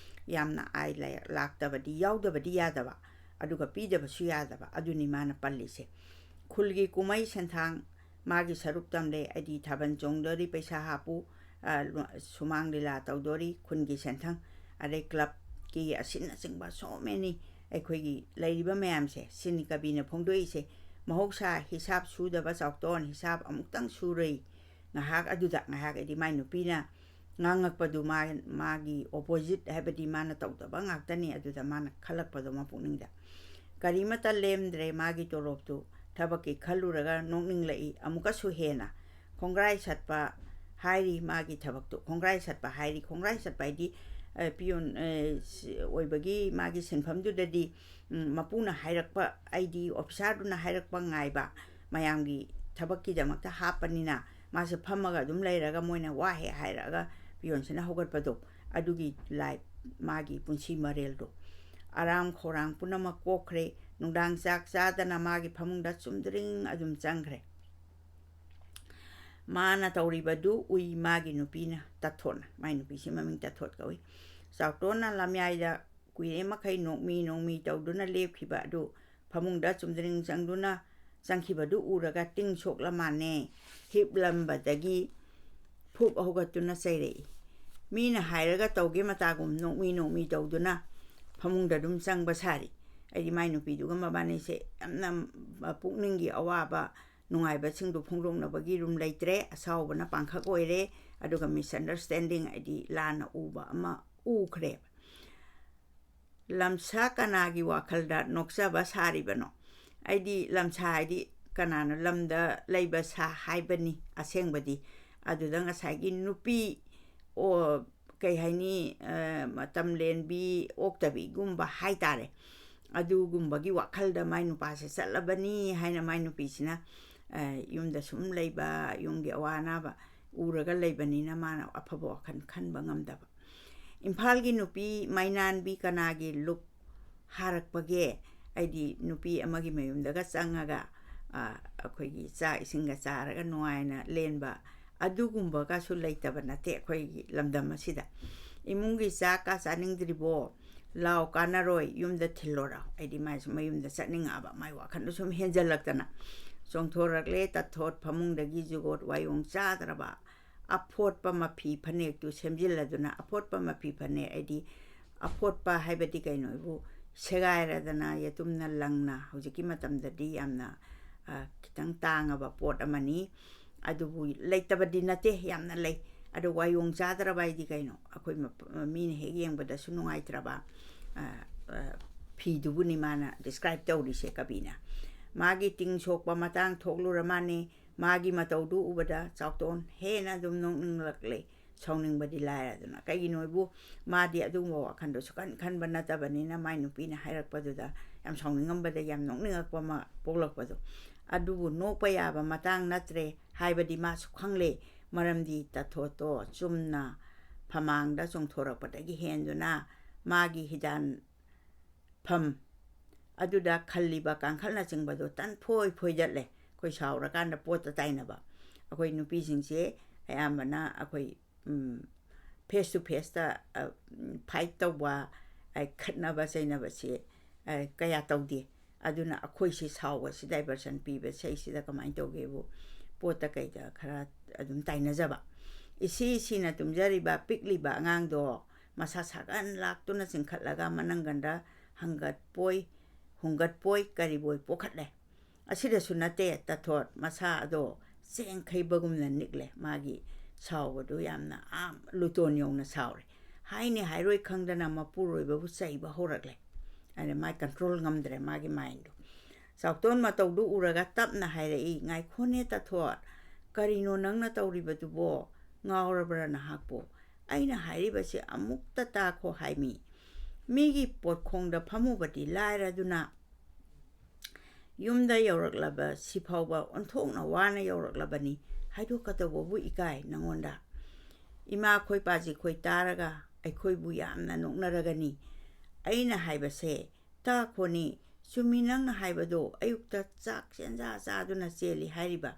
ꯌꯥꯝꯅ ꯑꯥꯏ ꯂꯩ-, ꯂꯥꯛꯇꯕꯗꯤ, ꯌꯥꯎꯗꯕꯗꯤ ꯌꯥꯗꯕ, ꯑꯗꯨꯒ ꯄꯤꯗꯕꯁꯨ ꯌꯥꯗꯕ, ꯑꯗꯨꯅꯤ ꯃꯥꯅ ꯄꯜꯂꯤꯁꯦ꯫ ꯈꯨꯜꯒꯤ ꯀꯨꯝꯍꯩ ꯁꯦꯟꯊꯥꯡ ꯃꯥꯒꯤ ꯁꯔꯨꯛ ꯇꯝꯂꯦ꯫ ꯑꯩꯗꯤ ꯊꯥꯕꯜ ꯆꯣꯡꯗꯣꯔꯤ, ꯄꯩꯁꯥ ꯍꯥꯞꯄꯨ, ꯑ, ꯂꯨ-, ꯁꯨꯃꯥꯡ ꯂꯤꯂꯥ ꯇꯧꯗꯣꯔꯤ, ꯈꯨꯟꯒꯤ ꯁꯦꯟꯊꯪ, ꯑꯗꯩ ꯀ꯭ꯂꯕꯀꯤ ꯑꯁꯤꯅꯆꯤꯡꯕ so many ꯑꯩꯈꯣꯏꯒꯤ ꯂꯩꯔꯤꯕ ꯃꯌꯥꯝꯁꯦ, ꯁꯤꯅꯤ ꯀꯕꯤꯅ ꯐꯣꯡꯗꯣꯛꯏꯁꯦ꯫ ꯃꯍꯧꯁꯥ ꯍꯤꯁꯥꯞ ꯁꯨꯗꯕ ꯆꯥꯎꯇꯣꯟ ꯍꯤꯁꯥꯞ ꯑꯃꯨꯛꯇꯪ ꯁꯨꯔꯨꯏ꯫ ꯉꯥꯏꯍꯥꯛ ꯑꯗꯨꯗ, ꯉꯥꯏꯍꯥꯛ ꯍꯥꯏꯗꯤ ꯃꯥꯏ ꯅꯨꯄꯤꯅ ꯉꯥꯡꯉꯛꯄꯗꯨ ꯃꯥ-, ꯃꯥꯒꯤ opposite, ꯍꯥꯏꯕꯗꯤ ꯃꯥꯅ ꯇꯧꯗꯕ ꯉꯥꯛꯇꯅꯤ꯫ ꯑꯗꯨꯗ ꯃꯥꯅ ꯈꯜꯂꯛꯄꯗꯣ ꯃꯄꯨꯛꯅꯤꯡꯗ, ꯀꯔꯤꯃꯠꯇ ꯂꯦꯝꯗ꯭ꯔꯦ ꯃꯥꯒꯤ ꯇꯣꯂꯣꯞꯇꯨ꯫ ꯊꯕꯛꯀꯤ ꯈꯜꯂꯨꯔꯒ ꯅꯣꯛꯅꯤꯡꯂꯛꯏ꯫ ꯑꯃꯨꯛꯀꯁꯨ ꯍꯦꯟꯅ ꯈꯣꯡꯒ꯭ꯔꯥꯏ ꯁꯠꯄ ꯍꯥꯏꯔꯤ ꯃꯥꯒꯤ ꯊꯕꯛꯇꯨ꯫ ꯈꯣꯡꯒ꯭ꯔꯥꯏ ꯁꯠꯄ ꯍꯥꯏꯔꯤ, ꯈꯣꯡꯒ꯭ꯔꯥꯏ ꯁꯠꯄ ꯍꯥꯏꯗꯤ, ꯑ, ꯄꯤꯌꯣꯟ, ꯑ, ꯁ-, ꯑꯣꯏꯕꯒꯤ ꯃꯥꯒꯤ ꯁꯤꯟꯐꯝꯗꯨꯗꯗꯤ, ꯎꯝ, ꯃꯄꯨꯅ ꯍꯥꯏꯔꯛꯄ, ꯑꯩꯗꯤ ꯑꯣꯐꯤꯁꯥꯔꯗꯨꯅ ꯍꯥꯏꯔꯛꯄ ꯉꯥꯏꯕ, ꯃꯌꯥꯝꯒꯤ ꯊꯕꯛꯀꯤꯗꯃꯛꯇ ꯍꯥꯞꯄꯅꯤꯅ ꯃꯥꯁꯦ ꯐꯝꯃꯒ ꯑꯗꯨꯝ ꯂꯩꯔꯒ ꯃꯣꯏꯅ ꯋꯥ ꯍꯦꯛ ꯍꯥꯏꯔꯛꯑꯒ ꯄꯤꯌꯣꯟꯁꯤꯅ ꯍꯧꯒꯠꯄꯗꯣ, ꯑꯗꯨꯒꯤ life, ꯃꯥꯒꯤ ꯄꯨꯟꯁꯤ ꯃꯔꯦꯜꯗꯣ꯫ ꯑꯔꯥꯝ ꯈꯧꯔꯥꯡ ꯄꯨꯝꯅꯃꯛ ꯀꯣꯛꯈ꯭ꯔꯦ꯫ ꯅꯨꯡꯗꯥꯡ ꯆꯥꯛ ꯆꯥꯗꯅ ꯃꯥꯒꯤ ꯐꯃꯨꯡꯗ ꯆꯨꯝꯗ꯭ꯔꯤꯡ ꯑꯗꯨꯝ ꯆꯪꯈ꯭ꯔꯦ꯫ ꯃꯥꯅ ꯇꯧꯔꯤꯕꯗꯨ ꯎꯏ ꯃꯥꯒꯤ ꯅꯨꯄꯤꯅ, ꯇꯥꯊꯣꯠꯅ꯫ ꯃꯥꯏ ꯅꯨꯄꯤꯁꯤ ꯃꯃꯤꯡ ꯇꯥꯊꯣꯠ ꯀꯧꯏ꯫ ꯆꯥꯎꯇꯣꯟꯅ ꯂꯝꯌꯥꯏꯗ ꯀꯨꯏꯔꯦ ꯃꯈꯩ ꯅꯣꯡꯃꯤ ꯅꯣꯡꯃꯤ ꯇꯧꯗꯨꯅ ꯂꯦꯞꯈꯤꯕ ꯑꯗꯨ ꯐꯃꯨꯡꯗ ꯆꯨꯝꯗ꯭ꯔꯤꯡ ꯆꯪꯗꯨꯅ ꯆꯪꯈꯤꯕꯗꯨ ꯎꯔꯒ ꯇꯤꯡ ꯁꯣꯛꯂ ꯃꯥꯟꯅꯦ꯫ ꯍꯤꯞꯂꯝꯕꯗꯒꯤ ꯐꯨꯞ ꯍꯧꯒꯠꯇꯨꯅ ꯆꯩꯔꯛꯏ꯫ ꯃꯤꯅ ꯍꯥꯏꯔꯒ ꯇꯧꯒꯦ ꯃꯇꯥꯒꯨꯝ ꯅꯣꯡꯃꯤ ꯅꯣꯡꯃꯤ ꯇꯧꯗꯨꯅ ꯐꯃꯨꯡꯗ ꯑꯗꯨꯝ ꯆꯪꯕ ꯁꯥꯔꯤ꯫ ꯑꯩꯗꯤ ꯃꯥꯏ ꯅꯨꯄꯤꯗꯨꯒ ꯃꯕꯥꯅꯤꯁꯦ ꯌꯥꯝꯅ ꯄꯨꯛꯅꯤꯡꯒꯤ ꯑꯋꯥꯕ, ꯅꯨꯡꯉꯥꯏꯕꯁꯤꯡꯗꯨ ꯐꯣꯡꯗꯣꯛꯅꯕꯒꯤ ꯔꯨꯝ ꯂꯩꯇ꯭ꯔꯦ꯫ ꯑꯁꯥꯎꯕꯅ ꯄꯥꯡꯈꯛ ꯑꯣꯏꯔꯦ꯫ ꯑꯗꯨꯒ misunderstanding, ꯍꯥꯏꯗꯤ ꯂꯥꯟꯅ ꯎꯕ ꯑꯃ ꯎꯈ꯭ꯔꯦꯕ꯫ ꯂꯝꯁꯥ ꯀꯅꯥꯒꯤ ꯋꯥꯈꯜꯗ ꯅꯣꯛꯆꯕ ꯁꯥꯔꯤꯕꯅꯣ? ꯑꯩꯗꯤ ꯂꯝꯁꯥ ꯍꯥꯏꯗꯤ ꯀꯅꯥꯅꯣ? ꯂꯝꯗ ꯂꯩꯕ ꯁꯥ ꯍꯥꯏꯕꯅꯤ ꯑꯁꯦꯡꯕꯗꯤ꯫ ꯑꯗꯨꯗ ꯉꯁꯥꯏꯒꯤ ꯅꯨꯄꯤ, ꯑꯣ, ꯀꯩ ꯍꯥꯏꯅꯤ, ꯑ, ꯃꯇꯝ ꯂꯦꯟꯕꯤ, ꯑꯣꯛꯇꯕꯤꯒꯨꯝꯕ ꯍꯥꯏꯇꯥꯔꯦ꯫ ꯑꯗꯨꯒꯨꯝꯕꯒꯤ ꯋꯥꯈꯜꯗ ꯃꯥꯏ ꯅꯨꯄꯥꯁꯦ ꯆꯠꯂꯕꯅꯤ ꯍꯥꯏꯅ ꯃꯥꯏ ꯅꯨꯄꯤꯁꯤꯅ, ꯑ, ꯌꯨꯝꯗ ꯁꯨꯝ ꯂꯩꯕ, ꯌꯨꯝꯒꯤ ꯑꯋꯥ ꯑꯅꯥꯕ ꯎꯔꯒ ꯂꯩꯕꯅꯤꯅ ꯃꯥꯅ ꯑꯐꯕ ꯋꯥꯈꯜ ꯈꯟꯕ ꯉꯝꯗꯕ꯫ ꯏꯝꯐꯥꯜꯒꯤ ꯅꯨꯄꯤ ꯃꯩꯅꯥꯟꯕꯤ ꯀꯅꯥꯒꯤ ꯂꯨꯛ ꯍꯥꯔꯛꯄꯒꯦ? ꯑꯩꯗꯤ ꯅꯨꯄꯤ ꯑꯃꯒꯤ ꯃꯌꯨꯝꯗꯒ ꯆꯪꯉꯒ, ꯑ, ꯑꯩꯈꯣꯏꯒꯤ ꯆꯥꯛ ꯏꯁꯤꯡꯒ ꯆꯥꯔꯒ ꯅꯨꯡꯉꯥꯏꯅ ꯂꯦꯟꯕ ꯑꯗꯨꯒꯨꯝꯕꯒꯁꯨ ꯂꯩꯇꯕ ꯅꯠꯇꯦ ꯑꯩꯈꯣꯏꯒꯤ ꯂꯝꯗꯝ ꯑꯁꯤꯗ꯫ "ꯏꯃꯨꯡꯒꯤ ꯆꯥꯛꯀ ꯆꯥꯅꯤꯡꯗ꯭ꯔꯤꯕꯣ? ꯂꯥꯎ, ꯀꯥꯟꯅꯔꯣꯏ, ꯌꯨꯝꯗ ꯊꯤꯜꯂꯣꯔꯥꯎ"꯫ ꯑꯩꯗꯤ ꯃꯥꯏꯁꯨ ꯃꯌꯨꯝꯗ ꯆꯠꯅꯤꯡꯉꯛꯑꯕ, ꯃꯥꯏ ꯋꯥꯈꯜꯗꯣ ꯁꯨꯝ ꯍꯦꯟꯖꯜꯂꯛꯇꯅ꯫ ꯆꯣꯡꯊꯣꯔꯛꯂꯦ ꯇꯥꯊꯣꯠ ꯐꯃꯨꯡꯗꯒꯤ, ꯖꯨꯒꯣꯠ ꯋꯥꯌꯣꯡ ꯆꯥꯗ꯭ꯔꯕ ꯑꯐꯣꯠꯄ ꯃꯐꯤ ꯐꯅꯦꯛꯇꯨ ꯁꯦꯝꯖꯤꯜꯂꯗꯨꯅ꯫ ꯑꯐꯣꯠꯄ ꯃꯐꯤ ꯐꯅꯦꯛ ꯍꯥꯏꯗꯤ, ꯑꯐꯣꯠꯄ ꯍꯥꯏꯕꯗꯤ ꯀꯩꯅꯣ? ꯑꯩꯕꯨ ꯁꯦꯒꯥꯏꯔꯗꯅ ꯌꯦꯇꯨꯝꯅ ꯂꯪꯅ ꯍꯧꯖꯤꯛꯀꯤ ꯃꯇꯝꯗꯗꯤ ꯌꯥꯝꯅ, ꯑ, ꯈꯤꯇꯪ ꯇꯥꯡꯉꯕ ꯄꯣꯠ ꯑꯃꯅꯤ꯫ ꯑꯗꯨꯕꯨ ꯂꯩꯇꯕꯗꯤ ꯅꯠꯇꯦ, ꯌꯥꯝꯅ ꯂꯩ꯫ ꯑꯗꯨ ꯋꯥꯌꯣꯡ ꯆꯥꯗ꯭ꯔꯕ ꯍꯥꯏꯗꯤ ꯀꯩꯅꯣ? ꯑꯩꯈꯣꯏ ꯃꯞ-, ꯃꯤꯅ ꯍꯦꯛ ꯌꯦꯡꯕꯗꯁꯨ ꯅꯨꯡꯉꯥꯏꯇ꯭ꯔꯕ, ꯑ, ꯑ, ꯐꯤꯗꯨꯕꯨꯅꯤ ꯃꯥꯅ describe ꯇꯧꯔꯤꯁꯦ ꯀꯕꯤꯅ꯫ ꯃꯥꯒꯤ ꯇꯤꯡ ꯁꯣꯛꯄ ꯃꯇꯥꯡ ꯊꯣꯛꯂꯨꯔ ꯃꯥꯅꯤ꯫ ꯃꯥꯒꯤ ꯃꯇꯧꯗꯨ ꯎꯕꯗ ꯆꯥꯎꯇꯣꯟ ꯍꯦꯟꯅ ꯑꯗꯨꯝ ꯅꯣꯛꯅꯤꯡꯂꯛꯂꯦ꯫ ꯁꯥꯎꯅꯤꯡꯕꯗꯤ ꯂꯥꯏꯔꯗꯅ꯫ ꯀꯩꯒꯤꯅꯣ ꯍꯥꯏꯕꯨ ꯃꯥꯗꯤ ꯑꯗꯨꯒꯨꯝꯕ ꯋꯥꯈꯜꯗꯣ ꯁꯨꯈꯟ ꯈꯟꯕ ꯅꯠꯇꯕꯅꯤꯅ ꯃꯥꯏ ꯅꯨꯄꯤꯅ ꯍꯥꯏꯔꯛꯄꯗꯨꯗ ꯌꯥꯝ ꯁꯥꯎꯅꯤꯡꯉꯝꯕꯗ ꯌꯥꯝ ꯅꯣꯛꯅꯤꯡꯉꯛꯄ ꯑꯃ ꯄꯣꯛꯂꯛꯄꯗꯣ꯫ ꯑꯗꯨꯕꯨ ꯅꯣꯛꯄ ꯌꯥꯕ ꯃꯇꯥꯡ ꯅꯠꯇ꯭ꯔꯦ ꯍꯥꯏꯕꯗꯤ ꯃꯥꯁꯨ ꯈꯪꯂꯦ꯫ ꯃꯔꯝꯗꯤ ꯇꯥꯊꯣꯠꯇꯣ ꯆꯨꯝꯅ ꯐꯃꯥꯡꯗ ꯆꯣꯡꯊꯣꯔꯛꯄꯗꯒꯤ ꯍꯦꯟꯗꯨꯅ ꯃꯥꯒꯤ ꯍꯤꯗꯥꯟ ꯐꯝ ꯑꯗꯨꯗ ꯈꯜꯂꯤꯕ ꯀꯥꯡꯈꯜꯅꯆꯤꯡꯕꯗꯣ ꯇꯟꯐꯣꯏ ꯐꯣꯏꯗꯠꯂꯦ꯫ ꯑꯩꯈꯣꯏ ꯁꯥꯎꯔꯀꯥꯟꯗ ꯄꯣꯠꯇ ꯇꯥꯏꯅꯕ꯫ ꯑꯩꯈꯣꯏ ꯅꯨꯄꯤꯁꯤꯡꯁꯦ ꯑꯌꯥꯝꯕꯅ ꯑꯩꯈꯣꯏ, ꯎꯝ, face to faceꯇ, ꯑ, ꯎꯝ, fight ꯇꯧꯕ, ꯑ, ꯈꯠꯅꯕ ꯆꯩꯅꯕꯁꯦ, ꯑ, ꯀꯌꯥ ꯇꯧꯗꯦ꯫ ꯑꯗꯨꯅ ꯑꯩꯈꯣꯏꯁꯤ ꯁꯥꯎꯕꯁꯤ diversion ꯄꯤꯕ ꯁꯤꯗꯩꯁꯤꯗ ꯀꯃꯥꯏꯅ ꯇꯧꯒꯦꯕꯨ ꯄꯣꯠꯇ ꯀꯩꯗ ꯈꯔ ꯑꯗꯨꯝ ꯇꯥꯏꯅꯖꯕ꯫ ꯏꯁꯤ ꯁꯤꯅ ꯇꯨꯝꯖꯔꯤꯕ ꯄꯤꯛꯂꯤꯕ ꯑꯉꯥꯡꯗꯣ ꯃꯁꯥ ꯁꯥꯒꯟ ꯂꯥꯛꯇꯨꯅ ꯆꯤꯡꯈꯠꯂꯒ ꯃꯅꯪꯒꯟꯗ ꯍꯪꯒꯠꯄꯣꯏ, ꯍꯨꯡꯒꯠꯄꯣꯏ, ꯀꯔꯤꯕꯣꯏ ꯄꯣꯈꯠꯂꯦ꯫ ꯑꯁꯤꯗꯁꯨ ꯅꯠꯇꯦ, ꯇꯥꯊꯣꯠ ꯃꯁꯥ ꯑꯗꯣ ꯆꯦꯡꯈꯩꯕꯒꯨꯝꯅ ꯅꯤꯛꯂꯦ꯫ ꯃꯥꯒꯤ ꯁꯥꯎꯕꯗꯨ ꯌꯥꯝꯅ ꯑꯥ ꯂꯨꯇꯣꯟ ꯌꯧꯅ ꯁꯥꯎꯔꯦ꯫ ꯍꯥꯏꯅꯤ ꯍꯥꯏꯔꯣꯏ ꯈꯪꯗꯅ ꯃꯄꯨꯔꯣꯏꯕꯕꯨ ꯆꯩꯕ ꯍꯧꯔꯛꯂꯦ꯫ ꯑꯗ ꯃꯥꯏ control ꯉꯝꯗ꯭ꯔꯦ ꯃꯥꯒꯤ mindꯗꯣ꯫ ꯆꯥꯎꯇꯣꯟ ꯃꯇꯧꯗꯨ ꯎꯔꯒ ꯇꯞꯅ ꯍꯥꯏꯔꯛꯏ, "ꯉꯥꯏꯈꯣꯅꯦ ꯇꯥꯊꯣꯠ, ꯀꯔꯤꯅꯣ ꯅꯪꯅ ꯇꯧꯔꯤꯕꯗꯨꯕꯣ? ꯉꯥꯎꯔꯕ꯭ꯔꯥ ꯅꯍꯥꯛꯄꯨ? ꯑꯩꯅ ꯍꯥꯏꯔꯤꯕꯁꯤ ꯑꯃꯨꯛꯇ ꯇꯥꯈꯣ ꯍꯥꯏꯃꯤ꯫ ꯃꯤꯒꯤ ꯄꯣꯠꯈꯣꯡꯗ ꯐꯝꯃꯨꯕꯗꯤ ꯂꯥꯏꯔꯗꯨꯅ ꯌꯨꯝꯗ ꯌꯧꯔꯛꯂꯕ ꯁꯤꯐꯥꯎꯕ ꯑꯣꯟꯊꯣꯛꯅ ꯋꯥꯅ ꯌꯧꯔꯛꯂꯕꯅꯤ꯫ ꯍꯥꯏꯗꯣꯛꯀꯗꯧꯕꯕꯨ ꯏꯀꯥꯏ ꯅꯉꯣꯟꯗ꯫ ꯏꯃꯥ ꯈꯣꯏ ꯄꯥꯖꯤ ꯈꯣꯏ ꯇꯥꯔꯒ ꯑꯩꯈꯣꯏꯕꯨ ꯌꯥꯝꯅ ꯅꯣꯛꯅꯔꯒꯅꯤ꯫ ꯑꯩꯅ ꯍꯥꯏꯕꯁꯦ ꯇꯥꯈꯣꯅꯤ꯫ ꯆꯨꯝꯃꯤ ꯅꯪꯅ ꯍꯥꯏꯕꯗꯣ, ꯑꯌꯨꯛꯇ ꯆꯥꯛ ꯆꯦꯟꯖꯥ ꯆꯥꯗꯨꯅ ꯆꯦꯜꯂꯤ ꯍꯥꯏꯔꯤꯕ꯫